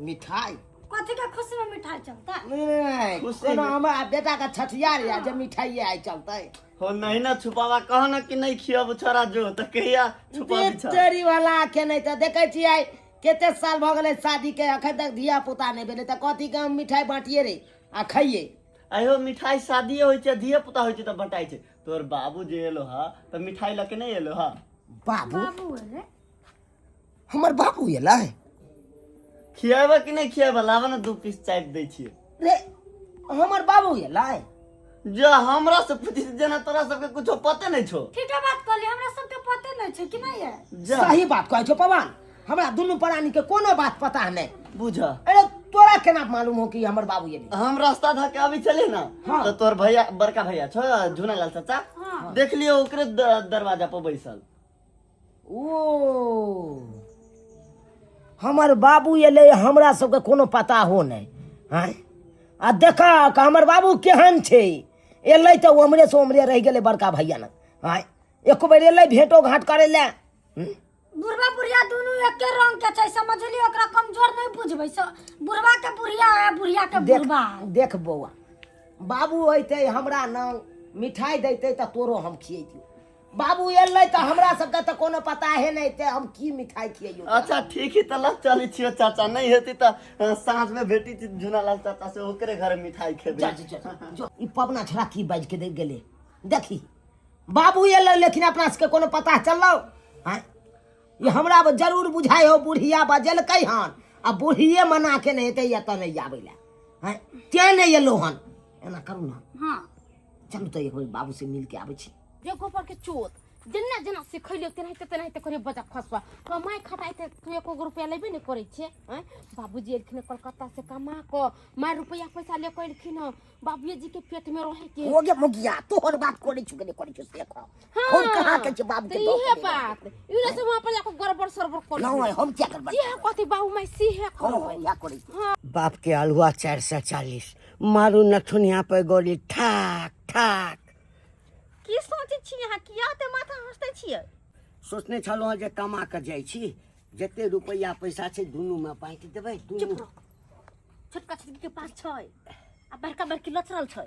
मिठाई? कथी के खुशी में मिठाई चलता? नहीं, खुशी कोनो में। हमरा बेटा के छठियार या जे मिठाई आइ चलतै। हो नहीं ना छुपावा, कह ना कि नहीं खियाबू छोरा जो तऽ कहिया छुपाबी छा। तेरी वाला के नहीं तऽ देखै छियै कते साल भऽ गेलै शादी के, अखन तक धिया पुता नहि भेलै, तऽ कथी के हम मिठाई बाँटिए रे आ खइए। आइयो मिठाई शादीए होइ छै, धिया पुता होइ छै तऽ बँटाइ छै। तोहर बाबू जे एलो हा तऽ मिठाई लऽ के नहि एलो हा? बाबू? बाबू एलै? हमर बाबू एलै? खियाबा कि नहि खियाबा? लाबा ना 2 पीस चाटि दै छियै। रे हमर बाबू एलै? जा हमरा से पूछी जेना तोरा सबके कुछो पते नहीं छो। ठीके बात कहली, हमरा सबके पते नहीं छै कि नहीं है? जा। सही बात कहै छौ पवन, हमरा दुनू प्राणी के कोनो बात पता नहीं। बुझ। अरे तोरा केना मालूम हो कि हमर बाबू एलै? हम रास्ता धऽ के अभी चले ना। हाँ। तो तोर भैया बड़का भैया छो झुनालाल चाचा। हाँ। देख लियो ओकरे दरवाजा पर बैसल। ओ हमर बाबू एलै हमरा सबके कोनो पता हो नहि। आँय आ देख हमर बाबू केहन छै, एलै तऽ ओमरे से ओमरे रहि गेलै बड़का भैया लग। आँय एको बेर एलै भेंटो घाट करै लए? बुढ़वा बुढ़िया दुनू एके रंग के छै, समझली? ओकरा कमजोर नहीं बुझबै, बुढ़वा के बुढ़िया है, बुढ़िया के देख बुढ़वा है। देख बौआ, बाबू अयतै हमरा नंग मिठाई दैतै तऽ तोरो हम खियैतियौ। बाबू एलै तऽ हमरा सबके तऽ कोनो पता हे नहि ते हम की मिठाई खियैयौ। अच्छा ठीक है तऽ लग चलै छियो चाचा, नहीं हेतै तऽ साँझ में भेटी छी झुनालाल चाचा से, ओकरे घर मिठाई खेबै। जा, जा, जा, जो ई पवना छोड़ा की बाजि के दे गेलै। देखी बाबू एलै लेकिन अपना सबके कोनो पता चललौ? आँय ई हमरा जरूर बुझाइ हो बुढ़िया बजेलकै हन आ बुढ़िये मना के नहि हेतै एतऽ नहि आबै लए। आँय तें नहि एलौ हन। एना करू ना। हाँ। चलू तऽ एक बेर बाबू से मिल के आबै छी। जे गोबर के चोत जेना जेना सिखैलियो तेनाहिते तेनाहिते करे बजा खसुआ कमाइ खटाइ ते तू एको गो रुपया लेबे नहि करै छे। आँय बाबूजी एलखिन कलकत्ता से कमा कऽ मार रुपया पैसा ले कऽ एलखिन हँ, बाबूए जी के पेट में रहे के। हो गे मुगिया, तोहर बाप करै छु के नहि करै छु से कह। हाँ, हम कहाँ के छै बाबू के तऽ दऽ इहे के बात इने से वहाँ पर जाके गड़बड़ सड़बड़ कर नहीं, हम क्या करबै? जे कथी बाबू माय सीहे हाँ, करबै। इएह करै छी। बाप के अलुआ 440 मारू नथुनिया पे गोली ठाक ठाक। की सोचै छी अहाँ, किया ओते माथा हँसते छियै? सोचने छलहुँ हँ जे कमा कऽ जाइ छी, जते रुपैआ पैसा छै दुनूमे बाँटि देबै। दुनू छोटका छोटकी के पास छै आ बड़का बड़की लचरल छै।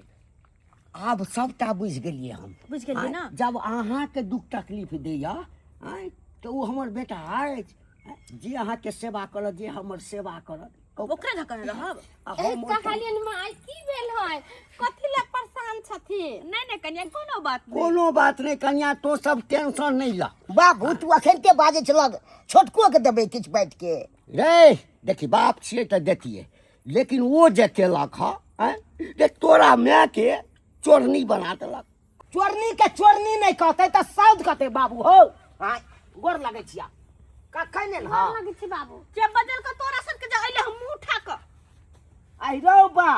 आब सबटा बुझि गेलियै हम। बुझि गेलियै ना? जब अहाँके दुख तकलीफ दैया आँय तऽ ओ हमर बेटा अछि जे अहाँके सेवा करत, जे हमर सेवा करत ओकरे धकने रहब। आ ए हम ओहिठाम- कहलियनि माय की भेल है, कथी लए परेशान छथिन? नहीं नहीं कनिया कोनो बात नहीं। कोनो बात नहीं कनिया, तो सब टेंशन नहीं ल। बाबू तू अखन के बाजै छलक छोटको के देबै किछु बाँटि के? रे देखी बाप छियै तऽ देतियै, लेकिन ओ जे केलक हँ आँय, जे तोरा माय के चोरनी बना देलक। चोरनी के चोरनी नहीं कहते तऽ सौद कहते बाबू हो। आँय गोर लगै छिया कखन एल हँ? गोर लगै छी बाबू। जे बजल के तोरा सबके जे अइले हम मुँह उठा कऽ। आइ रौ बा,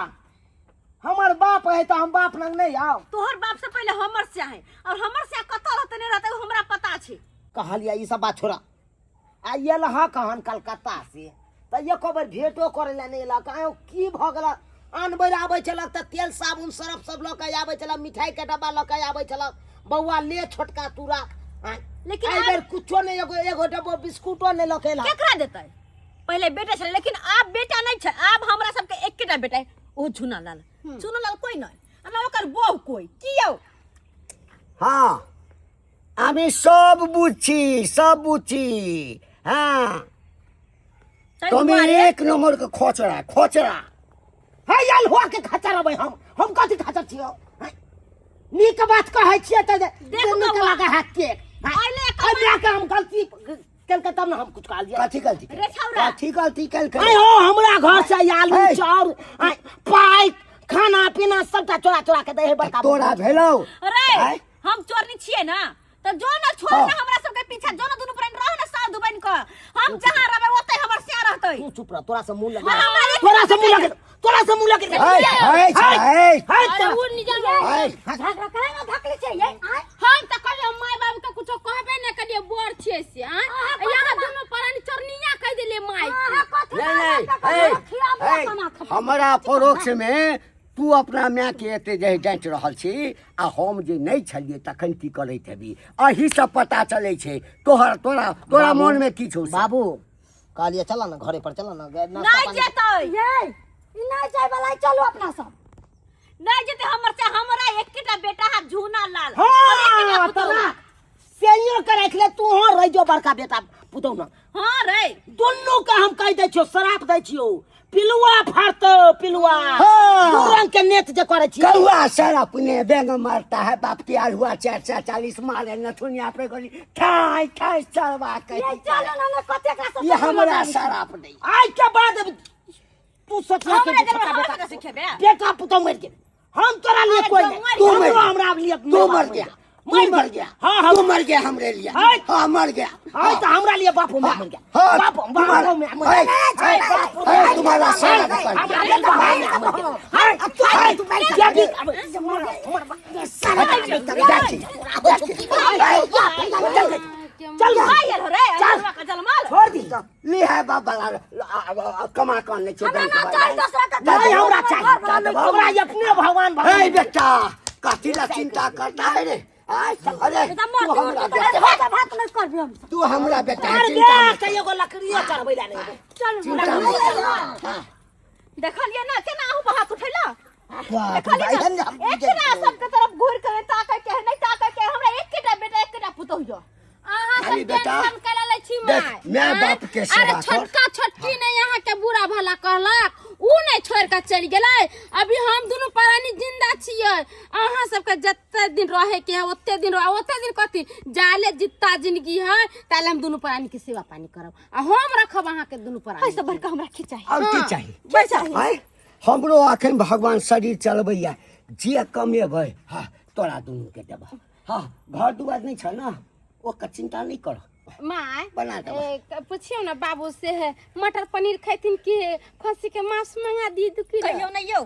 हमर बाप है तऽ हम बाप लग नहीं आउ। तोहर बाप से पहिले हमर स्या है, और हमर स्या कतऽ रहतै नहि रहतै ओ हमरा पता छै। कहलियै ई सब बात छोड़ा। आ एल हँ कहन कलकत्ता से तऽ एको बेर भेंटो करै लए नहि एलक। आँय की भऽ गेल? आन बेर आबै छलक तऽ तेल साबुन सरफ सब लऽ कऽ आबै छलक, मिठाई के डब्बा लऽ कऽ आबै छलक, बौआ ले छोटका तू राख। आँय लेकिन एहि बेर कुछो नहि, एगो एगो डब्बो बिस्कुटो नहि लऽ कऽ एलक। केकरा देतै? पहिले बेटा छलै लेकिन आब बेटा नहि छै। आब हमरा सबके एकेटा बेटा है, ओ झुनालाल। झुनालाल कोइ नहि आ ना ओकर बहू कोइ। की यौ? हाँ আমি सब बुझছি, सब बुझছি। हाँ ताहि তুমি दुआरे एक नंबर के खोचरा खोचरा। हे अल्हुआ के खचर अबै हम कथी खचर छियौ? हैं? नीक बात कहै छियै तऽ देख नीक बौआ। लागे है केक। हैं? अइले एहि मायके हम गलती केलकै तब ने हम कुछ कहलियै। कथी गलती? रे छौरा। कथी गलती केलकै? आइ हो हमरा घर से आलू हे। चाउर आइ पाइ खाना पीना सबटा चोरा चोरा के दै है बड़का तोरा भेलौ? अरे आँय? हम चोरनी छियै ना तऽ जो ना छोड़ हाँ। ना हमरा सबके पीछा, जो ना दुनू प्राणी रह ना साधु बन के, हम जहाँ रहबै ओतै हमर स्या रहतै। तू चुप रह, तोरा से मुंह लगे हाँ, हमरा एक तोरा से मुंह लगे, तोरा से मुंह लगे। है, है, है, अरे उ निजल है। झगड़ा करे ना धकले छै ये आय। हम तऽ कहियो माय बाबू के कुछो कहबे नहि करियै, बोर छियै से। आँय यहाँ दुनू प्राणी चोरनिया कहि कहि देलियै माय अहाँ कथी नहीं लए नहीं कऽ ए, खियाबो ए, केना खेबै? हमरा परोक्ष में तू अपना माय के एते जे डाँटि रहल छी आ हम जे नहि छलियै तखन की करैत हेबी अही सब पता चलै छै तोहर तोरा तोरा बाबू, मन में की छौ से। बाबू कहलिए चल ना घरे पर चल ना नाश्ता नहीं पानी- जेतै ये ई नहीं जाय वाला है, चलू अपना सब नहीं जेतै हमर से हमरा एकेटा बेटा है झूना लाल और एकेटा हाँ पुतहु। तो राख सेइयो के राख ले तू हो रह जो बड़का बेटा पुतहु ना हाँ रे दुनू के हम कह दै छियो श्राप दै छियो पिलुआ फाड़तो पिलुआ हाँ। दू रंग के नेत जे करे छियो कौआ सर अपने बेंग मारता है बाप की आलुआ 440 मारे नथुनिया पे गोली ठाई ठाई चरवा के ये चलू ना ना कते एकरा सब ये हमरा शराप नहीं आज के बाद तू सोचना हमरा के जन्म छोटा हमरा बेटा कते सिखेबे? बेटा पुतहु मर गेल हम तोरा लिए कोई नहीं तू तू मर हमरा लिए तू मर गया तू मर गया हाँ हाँ तू मर गया हमरे लिए हाँ। हाँ मर गया हाँ तो हमरा लिए बापू में मर गया हाँ बापू तुम्हारा बापू में मर गया ए, ए, तुम्हारा सारा पकड़ हमरा लिए बापू में मर गया हाँ तू तू जब चल भाई यार रे चल। के जलमाल छोड़ दी ले है बाबा कमा कौन नहीं हमरा ना चाही दोसरा के नहीं हमरा घर चाहिए वाला नहीं। हमरा ये अपने भगवान हे भगवान बेटा कथी ला चिंता करता है रे आय, अरे ई तऽ तू मर हमरा तू बेटा भात भात नहीं करबी हम तू हमरा बेटा अरे चिंता मत बेटा एगो लकड़ियो चढ़बै ला नहीं चलू चिंता मत कर। हाँ, देखलिए ना केना अहूँ पर हाथ उठैला बाप रे, देखलिए भाई, ना हम एकरा सबके तरफ घूर के ताकै के है नहीं ताकै के है, हमरा एकेटा बेटा एकेटा पुतहु यो अहाँ खाली सब बेटा, टेंशन कैला लै छी देख, माय माय आँय? बाप के सेवा अरे कर। छोटका छोटकी ने यहाँ के बुरा भला कहलक ऊ नहीं छोड़ के चलि गेलै अभी हम दुनू प्राणी जिंदा छियै अहाँ सबके जते दिन रहे के है ओते दिन रह ओते दिन कथी जाले जित्ता जिंदगी है ताले हम दुनू प्राणी के सेवा पानी करब आ हम रखब अहाँ के दुनू प्राणी ऐसे बड़का हमरा की चाही और की चाही की चाही आय हमरो अखन भगवान शरीर चलबैया जे कमेबै हाँ तोरा दुनू के देबह हाँ घर दुआर नहि छ ने ओकर चिंता नहि कर माय बना देबै। ए, पुछियौ ने बाबू से है मटर पनीर खैथिन कि खस्सी के मांस मंगा दी दू किलो कहियौ नहि यौ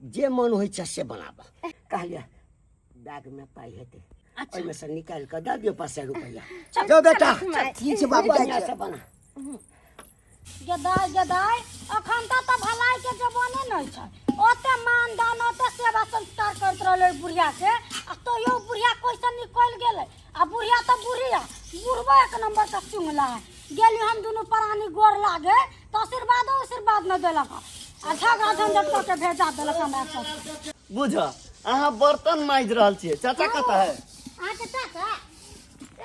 जे मन होइ छै से बनाबह कहलियै बैगमे पाइ हेतै ओहिमे से निकालि कऽ दऽ दियौ 500 रुपैआ जो बेटा ठीक छै बाबू जाइ बढ़िआँ छियै। से बना गदाय गदाय अखन तक तऽ भलाई के जमाने नहीं छै ओते मानदान ओते सेवा संस्कार करैत रहलै बुढ़िया के आ तैयो बुढ़िया कैसे निकलि गेलै आ बुढ़िया तऽ बुढ़िया बुढ़बो एक नंबर के चुंगला है गेली हम दुनू प्राणी गोर लागे तऽ आशीर्वादो आशीर्वाद नहि देलक आ झगड़ा झंझट कऽ के भेजा देलक हमरा सब बुझ अहाँ बर्तन माजि रहल छियै चाचा कतऽ है अहाँके चाचा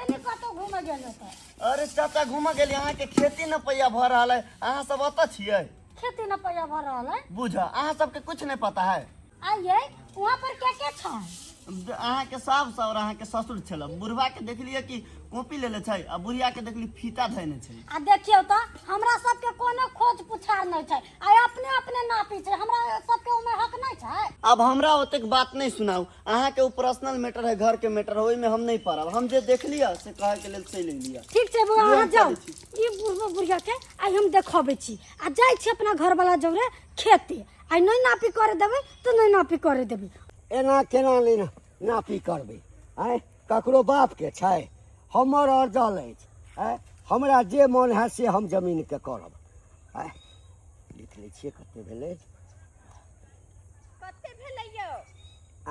एने कतौ घूमऽ गेल होतै अरे चाचा घूमऽ गेलियै अहाँके खेती न पैया भऽ रहल है अहाँ सब ओतऽ छियै खेती न पैया भऽ रहल है बुझ अहाँ सबके कुछ नहीं पता है आइए वहाँ पर क्या क्या छै अहाँके सास और अहाँके ससुर छल बुढ़वा के देखलियै कि कॉपी लेले छै आ बुढ़िया के देखली फीता धयने छै आ देखियौ तऽ हमरा सबके कोनो खोज पुछार नहि छै आ अपने अपने नापी छै हमरा सबके ओमे हक नहि छै अब हमरा ओतेक बात नहीं सुनाउ अहाँके ओ पर्सनल मैटर है घर के मैटर है ओहिमे हम नहीं पड़ब हम जे देख लिअ से कहै के लेल चलि एलियै ठीक छै बौआ अहाँ हम जाउ चलै छी। ई बुढ़बो बुढ़िया के आइ हम देखबै छी आ जाइ छी अपना घरवाला जौरे खेते आइ नहि नापी करे देबै तऽ नहि नापी करे देबै एना केना नहि नापी करबै आँय ककरो बापके छै हमर अरजल अछि आँय हमरा जे मन हैत से हम जमीनके करब आँय लिख लै छियै कते भेलै कते भेलै यौ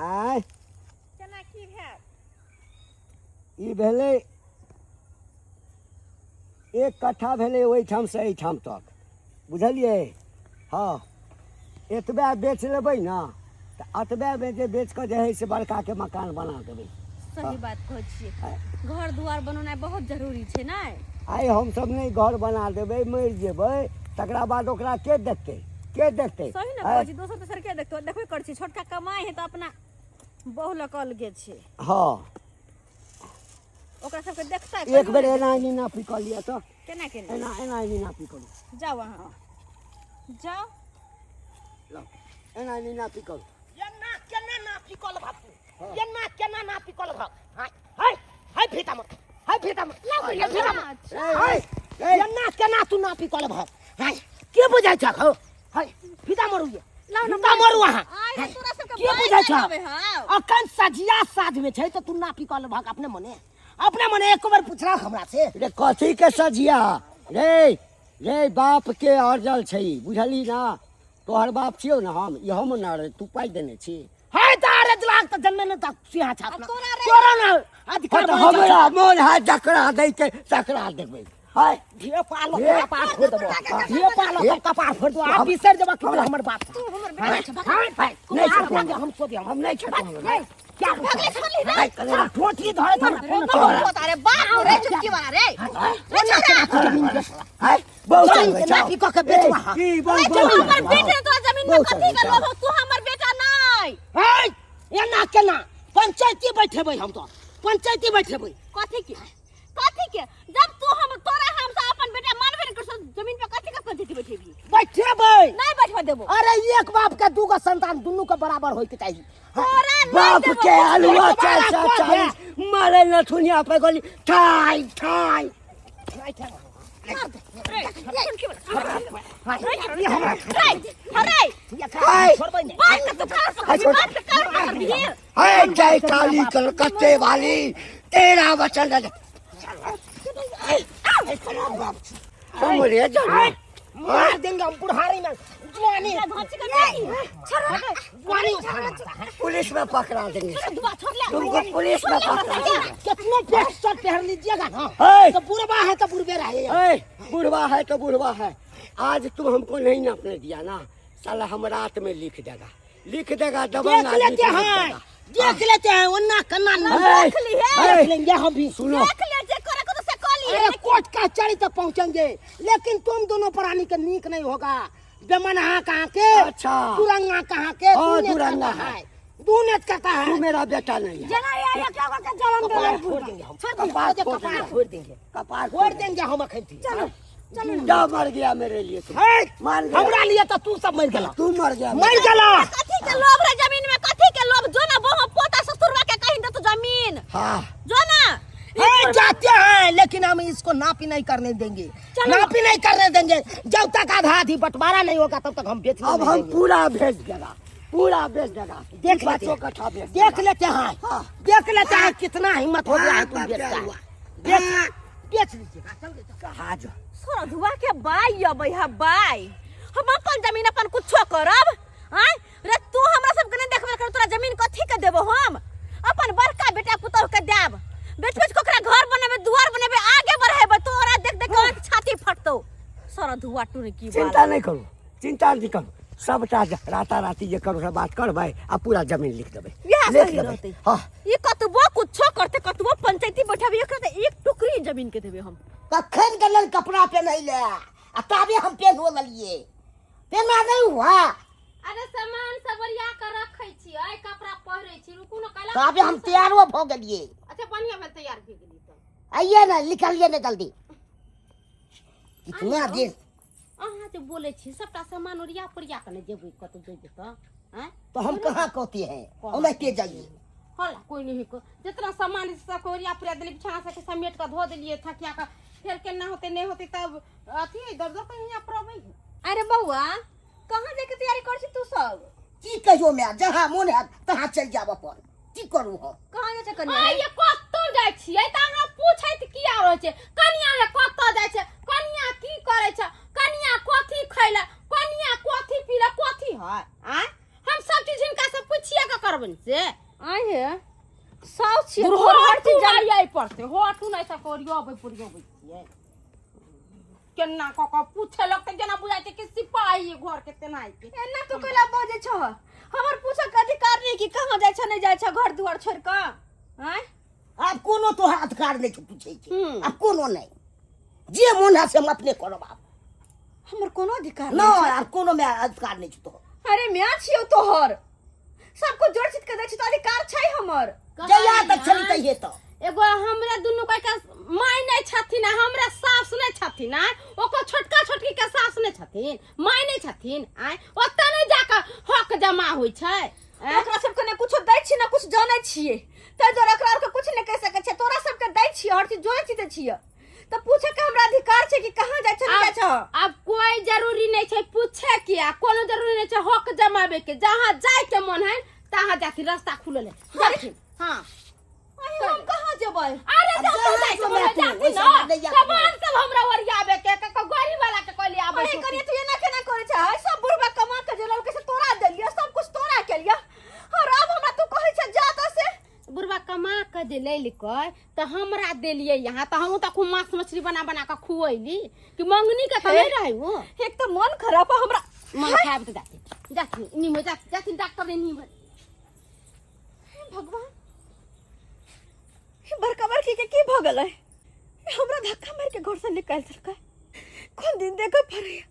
आँय केना की भेल ई भेलै एक कट्ठा भेलै ओहिठामसँ एहिठाम तक बुझलियै हँ एतबे बेच लेबै ने तऽ एतबेमे जे बेच कऽ जे हइ से बड़काके मकान बना देबै सही बात कहै छियै घर दुआर बनौनाइ बहुत जरूरी छै ने आइ हमसभ नहि घर बना देबै मरि जेबै तकरा बाद ओकरा के देखतै के देखतै सही ने आँय? कहै छी दोसर तेसर के देखतो देखबे करै छी छोटका कमाइ है तऽ अपना बहु लऽ कऽ अलगे छै हँ ओकरा सबके देखतै एक बेर एना एनी नापी कऽ लिअ तऽ केना केना एना एना एनी नापी करू जाउ अहाँ जाउ लाउ एना एनी नापी करू एना केना नापी कऽ लेबह तू एना केना नापी कऽ लेबह हाय हाय हाय फीता मत हाय फीता मत हाय फीता मत हाय एना केना तू नापी कऽ लेबह हाय के बुझाइ छह हौ हाय फीता मरू ये फीता मरू अहाँ आइ रे तोरा सबके के बाइक बुझाइ छह लगाबै हौ अखन सझिया साँझ में छै तऽ तू नापी कऽ लेबहक अपने मने अपने मने एको बेर पुछलक हमरा से रे कथी के सझिया रे रे बाप के अर्जल छै ई, बुझली ना तोहर बाप छियौ ने हम ई हम ना रे तू पाइ देने छी है त अरे लाख त जन्मे ने त सिंहा छाप आ तोरा रे- तोरा ना अधिकार हँ, तऽ हमरा मोन है जकरा दै के तकरा देबै है धिया पालो हे। कपार फोड़ देबो धिया पालो हे। कपार फोड़ देबो आप बिसर जेबा कि हमर बाप तू हमर बेटा छ हां भाई नहीं नहीं छोड़बो। हम सो दिया हम नहीं छोड़बो क्या भगले छोड़ली रे है, कलेरा। ठोठी धरे बहुत अरे बाप रे चुटकी वाला रे रे छोरा है बहुत जमीन के चलबै छौ। नापी कऽ के बेचबा। ए, ई बहुत रे तू बहुत हमर चलबै बेटे छौ। तोरा जमीन में बहुत कथी के चलबै लोभ हो? तू हमर बेटा नहीं है एना केना पंचायती बैठेबै हम तो पंचायती बैठेबै कथी के कथी के जब तू हम तोरा हम से अपन बेटा मानबे नहीं करसो जमीन पे कथी के पंचायती बैठेबी बैठेबै नहीं बैठवा देबो अरे एक बाप के दूगो संतान दुनू के बराबर होय के चाहिए तोरा नहीं बाप देबो के आलुआ तुम्हारा चार सौ कौन है? चालीस मारे नथुनिया पे गोली ठाई ठाई अरे हाय। छोड़बै नहीं बाप के तू कार पकड़बी बाप के कार पकड़बी है जय काली कलकत्ते वाली तेरा वचन है हमरे जाना मार देंगे हम बुढ़ारी में जवानी धोची के नहीं छोड़ जवानी उठा लेता है पुलिस में पकड़ा देंगे दुआ छोड़ ले तुमको पुलिस में पकड़ा देंगे कितनो पेट शर्ट पहन लीजिएगा ना है। तो बुढ़वा है तो बुढ़वे रहे ए, बुढ़वा है तो बुढ़वा है आज तुम हमको नहीं नापने दिया ना साला हम रात में लिख देगा लिख देगा दबंग देख आदमी लेते को लिख हैं देगा। देख लेते हैं उन्ना कन्ना ए, देख ली है। ए, देख लेंगे हम भी सुनो देख ले जे करे को तो से कर ली अरे कोर्ट कचहरी तक पहुंचेंगे लेकिन तुम दोनों प्राणी के नीक नहीं होगा बेमनहा कहाँ के अच्छा। दुरंगा कहाँ के हाँ, दूनेत दुरंगा करता है। है दूनेत करता है तू मेरा बेटा नहीं है जना ये ये क्या के जलन कपार देले फोड़ देंगे हम छोड़ दे, कपार फोड़ कपार देंगे। फोड़ देंगे कपार फोड़ देंगे हम अखन थी चलो चलो ना जा मर गया मेरे लिए तू है मर गया हमरा लिए तो तू सब मर गेला तू मर गया मर गेला कथी के लोभ रे जमीन में कथी के लोभ जो ना वो पोता ससुरवा के कहीं दे तो जमीन हाँ जो ना है, जाते हैं लेकिन हम इसको नापी नहीं करने देंगे नापी नहीं करने देंगे जब तक आधा आधी बंटवारा नहीं होगा तब तक हम बेचने अब नहीं हम देंगे। पूरा भेज देगा पूरा बेच देगा देख लेते पाँचों हैं। कट्ठा बेच देख देगा। लेते हैं हाँ। देख लेते हैं कितना हिम्मत हो गया है तुम हाँ, बेचता है हुआ। बेच बेच लीजिएगा चल चल। कहाँ जो सरधुआ के बाई अबै है बाई हम अपन जमीन अपन कुछो करब आय रे तू हमरा सबके नहीं देखबे कर तोरा जमीन कथी के देबो हम अपन बड़का बेटा पुतोह के देब बेच बेच के ओकरा घर बनेबे दुआर बनेबे आगे बढ़ेबे तोरा देख देख के आँख छाती फटतौ सरधुआ टुनकी वाला चिंता नहीं करू चिंता नहीं करू सबटा राता राती जे करू से बात करबै आ पूरा जमीन लिख देबै इएह लिख सही देबै रहतै। हाँ ई कतबो कुछो करते कतबो पंचायती बैठबे एकरा तऽ एक टुकड़ी जमीन के देबे हम कखन गेलन कपड़ा पहनै ले आ ताबे हम पेन्हो लेलिए पेना नहीं हुआ अरे सामान सब ओरिया के रखै छी आइ कपड़ा पहिरै छी रुकू ने कैला ताबे हम तैयारो भऽ गेलिए अच्छा बढ़िया भेल तैयार भऽ गेली तऽ आइए ना निकलिए ना जल्दी कितना देर अहाँ जे बोलै छी सबटा सामान ओरिया पोरिया के ने जेबै कतौ जेबै तऽ आँय तो हम कहाँ कहते हैं ओनाहिते जाइए होला कोई नहीं को जितना सामान है सबके ओरिया पोरिया देलियै बिछाना सबके समेट कऽ धो देलियै थकिया कऽ फेर केना होतै नहि होतै तब अथी दर्द तऽ हियाँ पर अबै है अरे बौआ कहाँ जाके तैयारी कर छी तू सब की कहियो मैं जहाँ मोन हैत तहाँ चलि जायब अपन की करू हम कहाँ जाइ छै कनिया आ ये कतौ जाइ छियै तऽ अहाँ पूछैत किया रहै छै कनिया ये कतौ जाइ छै कनिया की करै छै कनिया कथी खैला कनिया कथी पीला कथी है आँय हम सब चीज हिनका से पूछिए के करबनि से आय हे साउस छियै तोहर हर चीज जान आई पड़ते होटू नहि सक ओरियोबै पुरियोबै छियै केना कऽ कऽ पूछे लगतै जेना बुझाइ छै कि सिपाही घर के तेनाहिते एना तू कैला बजै छह हमर पूछऽ के अधिकार नहीं कि कहाँ जाइ छ नहीं जाइ छ घर दुआर छोड़ कऽ आँय आब कोनो तोहर अधिकार नहि छौ पूछै के हम्म। आब कोनो नहि जे मोन है से हम अपने करब आब हमर कोनो अधिकार नहि नहीं आब कोनो मे अधिकार नहि छौ तोहर अरे म्या छियौ तोहर सबको जोड़ चित के दै छी तऽ अधिकार छै हमर जहिया तक छली तहिये तऽ एगो हमरा दुनू के माय नहि छथिन आ हमरा सास नहि छथिन आय ओकर छोटका छोटकी के सास नहि छथिन माय नहि छथिन आय ओतऽ नहि जाकऽ हक जमा होइ छै आँय? ओकरा सबके ने कुछो दै छी ने कुछ जानै छियै ताहि दुआरे ओकरा आरके कुछ नहि कहि सकै छियै तोरा सबके दै छियै हर चीज जोड़ै छी दै छियै तऽ पूछे के हमरा अधिकार छै कि कहाँ जाइ छै नहि जाइ छै आब कोई जरूरी नहीं छै पूछे के आ कोनो जरूरी नहीं छै हक जमाबे के जहाँ जाय के मन है तहाँ जाथिन रास्ता खुलल है जाथिन हाँ अरे हम कहाँ जेबै अरे अब जब जहाँ जाइ जो छै मैं तू, जाती ओहि न सब लैया सामान सब हमरा ओरियाबे के के गरीब वाला के कहली आबै अरे कनिया तू एना केना करै छै है सब बुढ़बा कमा के जे ललकै से तोरा देलियै सब कुछ तोरा केलियै और अब हमरा तू कहै छै जा तऽ से बुढ़बा कमा के जे लेलकै तऽ हमरा देलियै यहाँ तऽ हमहूँ तऽ खूब मांस मछली बना बना कऽ खुएली कि मंगनी के तऽ नहीं रहै वो एक तऽ मन खराब है हमरा मन खराब तऽ जाती जाती नीमो जाती जाती डॉक्टर ने नीमो हे भगवान हे बड़का बड़की के की भऽ गेलै हे हमरा धक्का मारि के घर से निकालि देलकै कोन दिन देखऽ पड़ैया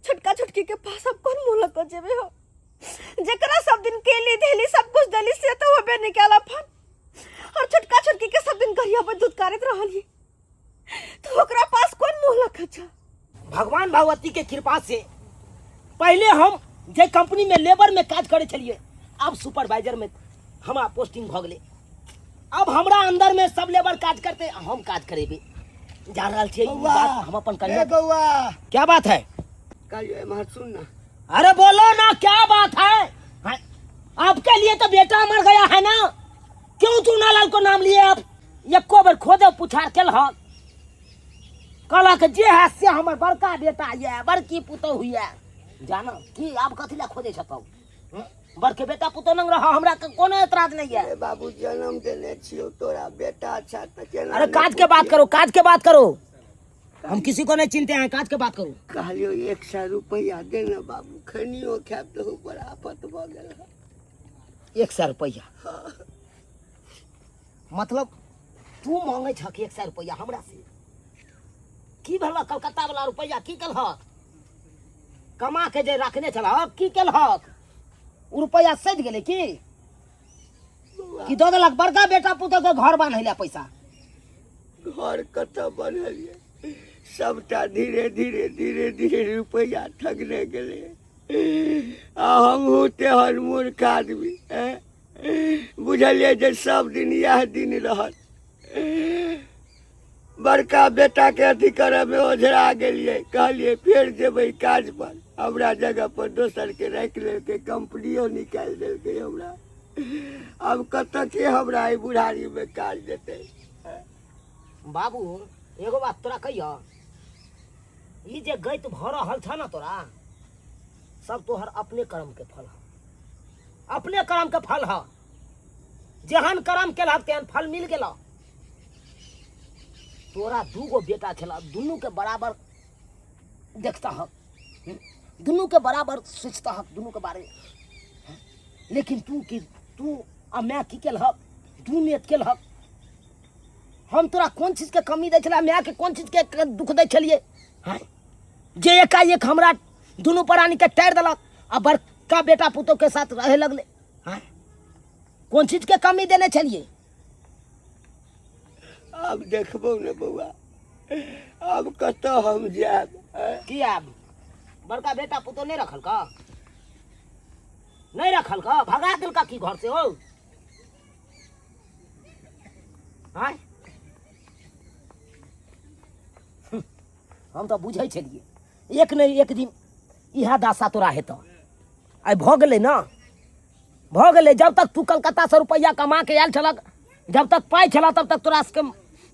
छोटका छोटकी के पास अब कोन मुँह लऽ कऽ जेबै हो जेकरा सब दिन केली धेली सब कुछ देली से तो होबे नहीं कैला फन और छोटका छोटकी के सब दिन गरिया पर दुत्कारैत रहली तो ओकरा पास कोन मुँह लऽ कऽ जा भगवान भगवती के कृपा से पहले हम जे कंपनी में लेबर में काज करे छलिए अब सुपरवाइजर में हमरा पोस्टिंग भऽ गेलै अब हमरा अंदर में सब लेबर काज करते हम काज करेबे जा रहल छियै ई बौआ बात हम अपन ए कन्या बौआ क्या बात है कहियो एम्हर सुन ना अरे बोलो ना क्या बात है हैं? आपके लिए तो बेटा मर गया है ना क्यों चूनालाल को नाम लिए आप एको बेर खोदे पुछार केल हन कहलक जे है से हमर बड़का बेटा ये बड़की पुतोहु ये जानो कि आब कथी लए खोजै छतौ बड़के बेटा पुतोहु नंग रह हमरा के कोनो एतराज नहीं है ए बाबू जन्म देने छियौ तोरा बेटा अच्छा तऽ केना अरे नहि काज के बात करो काज के बात करो हम किसी को नहीं चिनते हैं काज के बात करो कहलियौ 100 रुपैआ दे ने बाबू खनियो खायब तऽ बड़ा आफत भऽ गेल हँ। 100 रुपैआ मतलब तू मांगे छक 100 रुपैआ हमरा से की भेल कलकत्ता वाला रुपैआ की केलहक कमा के जे रखने छलहक की केलहक ओ रुपैआ सधि गेलै की कि दऽ देलक बड़का बेटा पुतोह के घर बान्है लए पैसा घर कतऽ बनलियै सबटा धीरे धीरे धीरे धीरे रुपैआ ठगने गेलै आ हमहूँ तेहन मूर्ख आदमी ऐं बुझलियै जे सब दिन इएह दिन रहत बड़का बेटाके अथी करऽमे ओझरा गेलियै कहलियै फेर जेबै काज पर हमरा जगह पर दोसरके राखि लेलकै कम्पनियो निकालि देलकै हमरा आब कतऽ के हमरा एहि बुढ़ारीमे काज देतै बाबू एगो बात तोरा कहियो ई जे गैत भऽ रहल छ ने तोरा सब तोहर अपने कर्म के फल ह अपने कर्म के फल ह जेहन कर्म केलहक तेहन फल मिल गेल तोरा दूगो बेटा छल दुनू के बराबर देखता हक दुनू के बराबर सोचता हक दुनू के बारे में लेकिन तू की तू आ माय की केलहक दू नेत केलहक हम तोरा कोन चीजके कमी दै छलै मायके कोन चीजके दुख दै छलियै हँ जे एकाएक हमरा दुनू प्राणीके टारि देलक आ बड़का बेटा पुतोहके साथ रहे लगलै हँ कोन चीजके कमी देने छलियै आब देखबौ ने बौआ आब कतऽ हम जायब आँय? की आब बड़का बेटा पुतोह नहि रखल का नहि रखल का भगा देलका की घर से हो आँय हम तऽ बुझै छलियै एक ने एक दिन इएह दशा तोरा हेतौ आइ भऽ गेलै ने भऽ गेलै जब तक तू कलकत्तासँ रुपैआ कमा के आयल छलक जब तक पाइ छलह तब तक तोरा सबके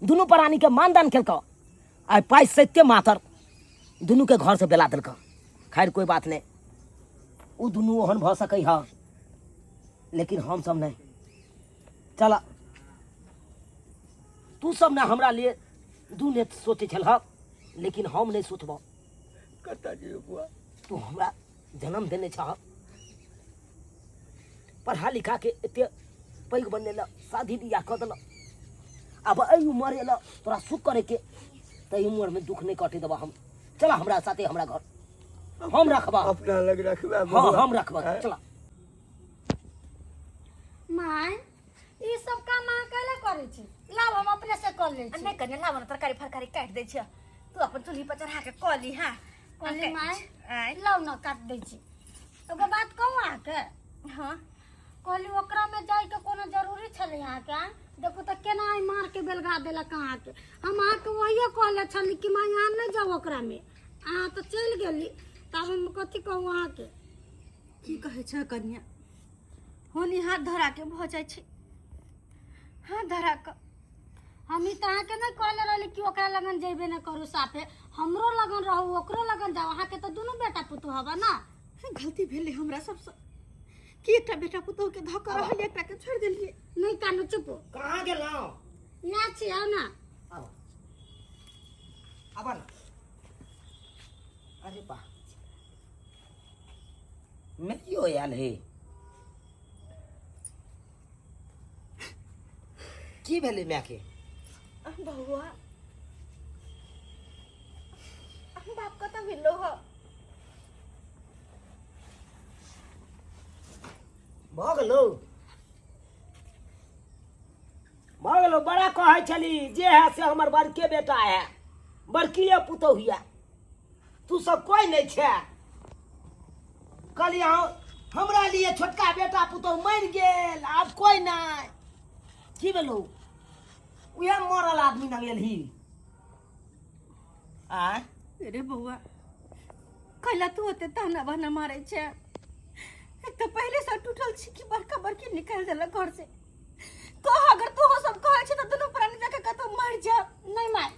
दुनू प्राणीके मानदान केलकौ आइ पाइ सैते मातर दुनूके घरसँ बेला देलकौ खैर कोइ बात नहि ओ दुनू ओहन भऽ सकै हँ लेकिन हमसब नहि चल तू सब ने हमरा लिए दू नेत सोचै छलहक लेकिन हम नहि सोचबह कतऽ जेबै बौआ तू हमरा जन्म देने छह पढ़ा लिखा के एते पैघ बनेलक शादी बियाह कऽ देलक आब एहि उमर एलक तोरा सुख करैके तऽ एहि उमरमे दुख नहि कटै देबह हम चल हमरा साथे हमरा घर हम रखबह अपना लग रखबै हाँ बौआ। हम रखबह चल माय ई सब काम अहाँ कैला करै छी लाउ हम अपने से कर लै छी नहि कने लाव ने तरकारी फरकारी काटि दै छियै तू अपन चूल्ही पर चढ़ा के कऽ ली हाँ कहली माय आँय लाउ ने काटि दै छी एगो बात कहूँ अहाँके हाँ कहली ओकरामे जाइके कोनो जरूरी छलै अहाँके आँय? देखू तऽ केना आइ मार के बेलगा देलक अहाँके हम अहाँके वही कहले छली कि माय अहाँ नहि जाउ ओकरामे अहाँ तऽ चलि गेली तब हम कथी कहू अहाँके की कहै छै कनिया होनी हाथ धरा के भऽ जाइ छै हाथ धरा कऽ। हम ई तऽ अहाँके नहि कहले रहली कि ओकरा लगन जेबे नहि करू, साफे हमरो लगन रहू ओकरो लगन जाओ। अहाँके तऽ दुनू बेटा पुतोह हबा ना। गलती भेलै हमरा सबसँ कि एकटा बेटा पुतोह के धऽ कऽ रहलियै, एकटा के छोड़ि देलियै। नहि कानू, चुप। कहाँ गेलहुँ? यहाँ छी, आउ ना। आब आब ना। अरे बा, नहियो आयल हे। की भेलै मायके? बौआ, बाप कतऽ गेलो ह? भऽ गेलौ, भऽ गेलौ। बड़ा कहै छली जे है से हमर बड़के बेटा है, बड़किए पुतोहु है, तू सब कोई नहीं छै। कहलियै हँ, हमरा लिए छोटका बेटा पुतोहु मरि गेल, आब कोई नहीं। की भेलौ? उएह मरल आदमी लग एलही आँय? अरे बौआ, कैला तू ओते ताना बहाना मारै छै? एक तऽ पहिले से टूटल छी कि बड़का बड़की निकालि देलक घर से। कह, अगर तू सब कहै छै तऽ दुनू प्राणी जाके कतौ मरि जा। नहि माय,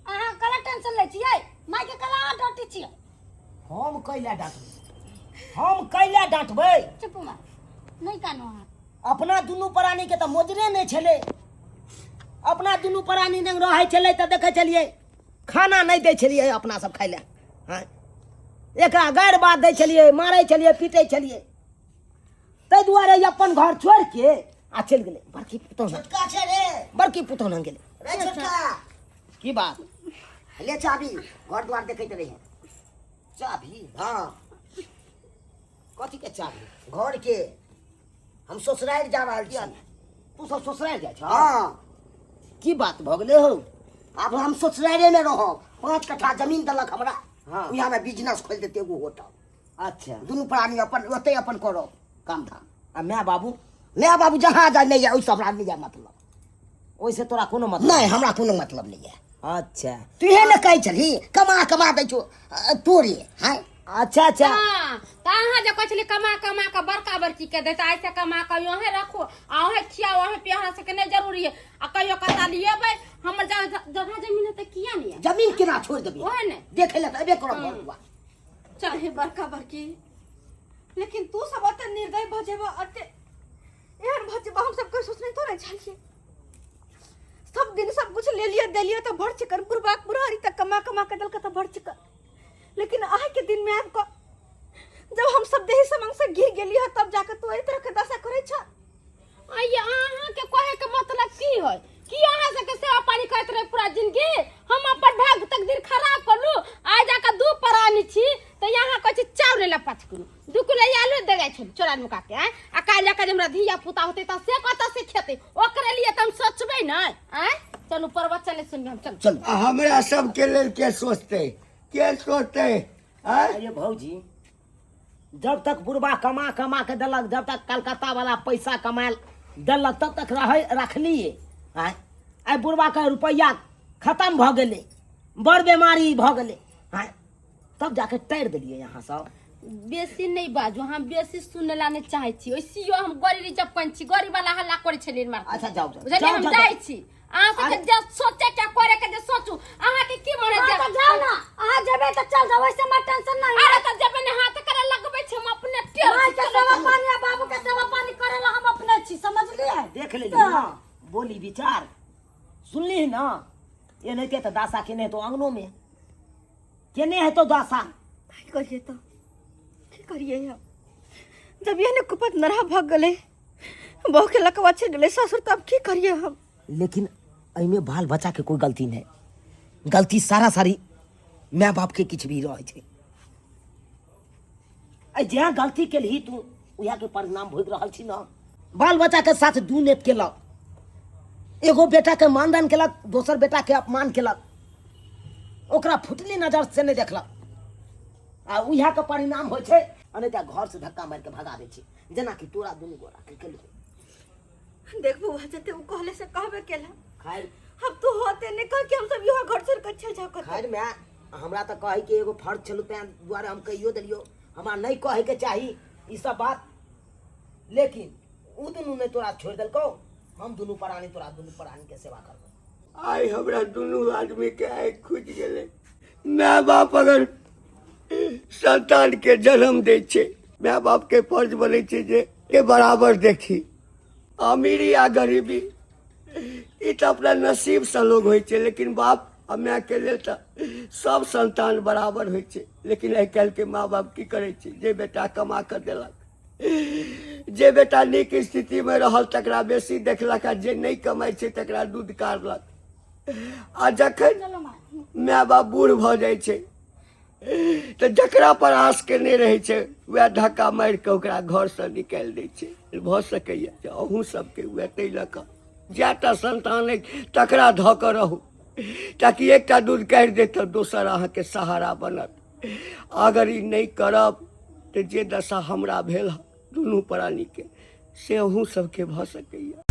अहाँ कला टेंशन लै छियै? मायके कला अहाँ डाँटै छियै? हम कैला डाँटबै? हम कैला डाँटबै? चुप माय, नहि कानू अहाँ। अपना दुनू प्राणीके तऽ मोजरे नहि छलै। अपना दुनू प्राणी लग रहै छलै तऽ देखै छलियै खाना नहि दै छलियै अपना सब खाइ लए। हँ, एकरा गारि बात दै छलियै, मारै छलियै, पीटै छलियै। ताहि दुआरे ई अपन घर छोड़ि के आ चलि गेलै बड़की पुतोहु लग। छोटका छै रे। बड़की पुतोहु लग गेलै। रे छोटका। की बात? ले चाबी, घर द्वार देखैत रही। चाबी? हाँ। कथी के चाबी? घर के। हम ससुरारि जा रहल छी। तू सब ससुरारि जाइ छह? हाँ। की बात भऽ गेलै हौ? आब हम ससुरारे में रहब। 5 कट्ठा जमीन देलक हमरा। हाँ। उहाँ में बिजनेस खोलि देतै एगो होटल। अच्छा। दुनू प्राणी अपन ओतै अपन करब काम धाम। आ my बाबू? My बाबू जहाँ जाय नहि जाय, ओहिसँ हमरा नहि जाय मतलब। ओहिसँ तोरा कोनो मतलब नहि? हमरा कोनो मतलब नहि यऽ। अच्छा। तूहे ने कहै छलही कमा कमा दै छौ तोरे हैं। अच्छा अच्छा। हाँ, तऽ अहाँ जे कहै छलियै कमा कमा कऽ बड़का बड़की के दैत, आइ से कमा कऽ अहें रखू आ अहें खियाउ अहें पियाउ, हमरा सबके नहि जरूरी है। आ कहियो कता लियेबै, हमर जगह जमीन हेतै किया नहि? जमीन केना छोड़ि देबै? ओहे ने। देखै लए तऽ एबे करब घर दुआर। चाहे बड़का बड़की, लेकिन तू सब अते निर्दय भऽ जेबऽ, अते एहन भऽ जेबऽ, हम सब कोई सोचने तो नहीं छलियै। सब दिन सब कुछ ले लिया दे लिया तऽ बड़ चिकन बुढ़बाक बुढ़ारी तक कमा कमा के देलक तऽ बड़ चिकन, लेकिन आइ के दिन में आबि कऽ जब हम सब देही समांग से घिर गेली हँ, तब जाके तू एहि तरह के दशा करै छ। आइए अहाँके कहे के मतलब की है? कि अहाँ सबके सेवा पानी करैत रहे पूरा जिंदगी? हम अपन भाग तकदीर खराब करलू। आइ जाके दू प्राणी छी तऽ यहाँ कहै छी चाउर ले 5 किलो 2 किलो आलू दे जाइ छै चोरा नुका के। आँय, आ काल्हि जाके जे हमरा धिया पुता होतै तऽ से कतऽ से खेतै? ओकरे लिए तऽ हम सोचबै ने। आँय, चलू, प्रवचन नहि सुनबै हम, चलू। चलू। आ हमरा सबके लेल के सोचतै? के सोचतै? आँय? अरे भौजी, जब तक बुढ़बा कमा कमा के देलक, जब तक कलकत्ता वाला पैसा कमायल देलक, तब तक रहे रखलिए। आँय, आइ बुढ़बा के रुपैआ खत्म भऽ गेलै, बड़ बेमारी भऽ गेलै। आँय, तब जाके टारि देलियै यहाँ सब। बेसी नहि बाजू, हम बेसी सुनै ला नहि चाहै छी। ओइसियो हम गरीब रिजर्व कन छी, गरीब वाला हल्ला करै छलियै मार। अच्छा, जाउ जाउ। बुझलियै? जाउ, हम जाउ, जाइ जाउ। छी। अहाँ सबके जे सोचे के करे के जे सोचू, अहाँ के की मन हाँ, है? तऽ जाउ ना, अहाँ जेबै तऽ चल जाउ, ओहिसे हमरा टेंशन नहीं। अरे तऽ जेबै ने, हाथ करे लगबै छै, हम अपने टेर माय छी, के चलै सेवा छी। पानी आ बाबू के सेवा पानी करे ला हम अपने छी, समझलियै? देख लेली ना, बोली विचार सुनली ना? एनाहिते तऽ दासा केने हेतौ अंगनो में, केने हेतौ दासा। की करिए तऽ, की करिए हम? जब यह ने कुपत नरहा भग गेलै, बहू के लकवा चलि गेलै ससुर, तब की करिए हम? लेकिन एहिमे बाल बच्चा के कोई गलती नहीं, गलती सारा सारी माय बाप के किछु भी रहै छै। आ जहाँ गलती केलही तू, उएह के परिणाम भोगि रहल छी ना। बाल बच्चा के साथ दू नेत केलक, एगो बेटा के मानदान केलक, दोसर बेटा के अपमान केलक, ओकरा फुटली नजर से नहीं देखलक, आ उएह के परिणाम होइ छै। आ नहि तऽ घर से धक्का मारि के भगा दै छै, जेनाकि तोरा दुनू गोरा के केलको। देख बउआ, जते उ कहले से कहबे केला। खैर, अब तू होते नहीं कह कि हम सब इहो घर छोड़ के चल जाओ कतौ। खैर माय, हमरा तऽ कहै के एगो फर्ज छलौ, तैं दुआरे हम कहियो देलियो। हमरा नहीं कहै के चाही ई सब बात, लेकिन उ दुनू ने तोरा छोड़ि देलकौ, हम दुनू प्राणी तोरा दुनू प्राणी के सेवा करबो। आइ हमरा दुनू आदमीके आँखि खुजि गेलै। माय बाप अगर संतानके जन्म दै छै, माय बापके फर्ज बनै छै जे के बराबर देखी। अमीरी आ गरीबी ई तऽ अपना नसीबसँ लोग होइ छै, लेकिन बाप आ मायके लेल तऽ सब संतान बराबर होइ छै। लेकिन आइ काल्हिके माँ बाप की करै छै, जे बेटा कमा कऽ देलक, जे बेटा नीक स्थितिमे रहल तकरा बेसी देखलक, आ जे नहि कमाइ छै तकरा दूध कारलक। आ जखन माय बाप बूढ़ भऽ जाइ छै तऽ जकरा पर आस केने रहै छै वएह धक्का मारि कऽ ओकरा घरसँ निकालि दै छै। भऽ सकैए जे अहूँ सबके वएह, ताहि लऽ कऽ जएटा संतान अछि तकरा धऽ कऽ रहू, ताकि एकटा दूध काटि देत तऽ दोसर अहाँके सहारा बनत। अगर ई नहि करब तऽ जे दशा हमरा भेल हँ दुनू प्राणीके, से अहूँ सबके भऽ सकैए।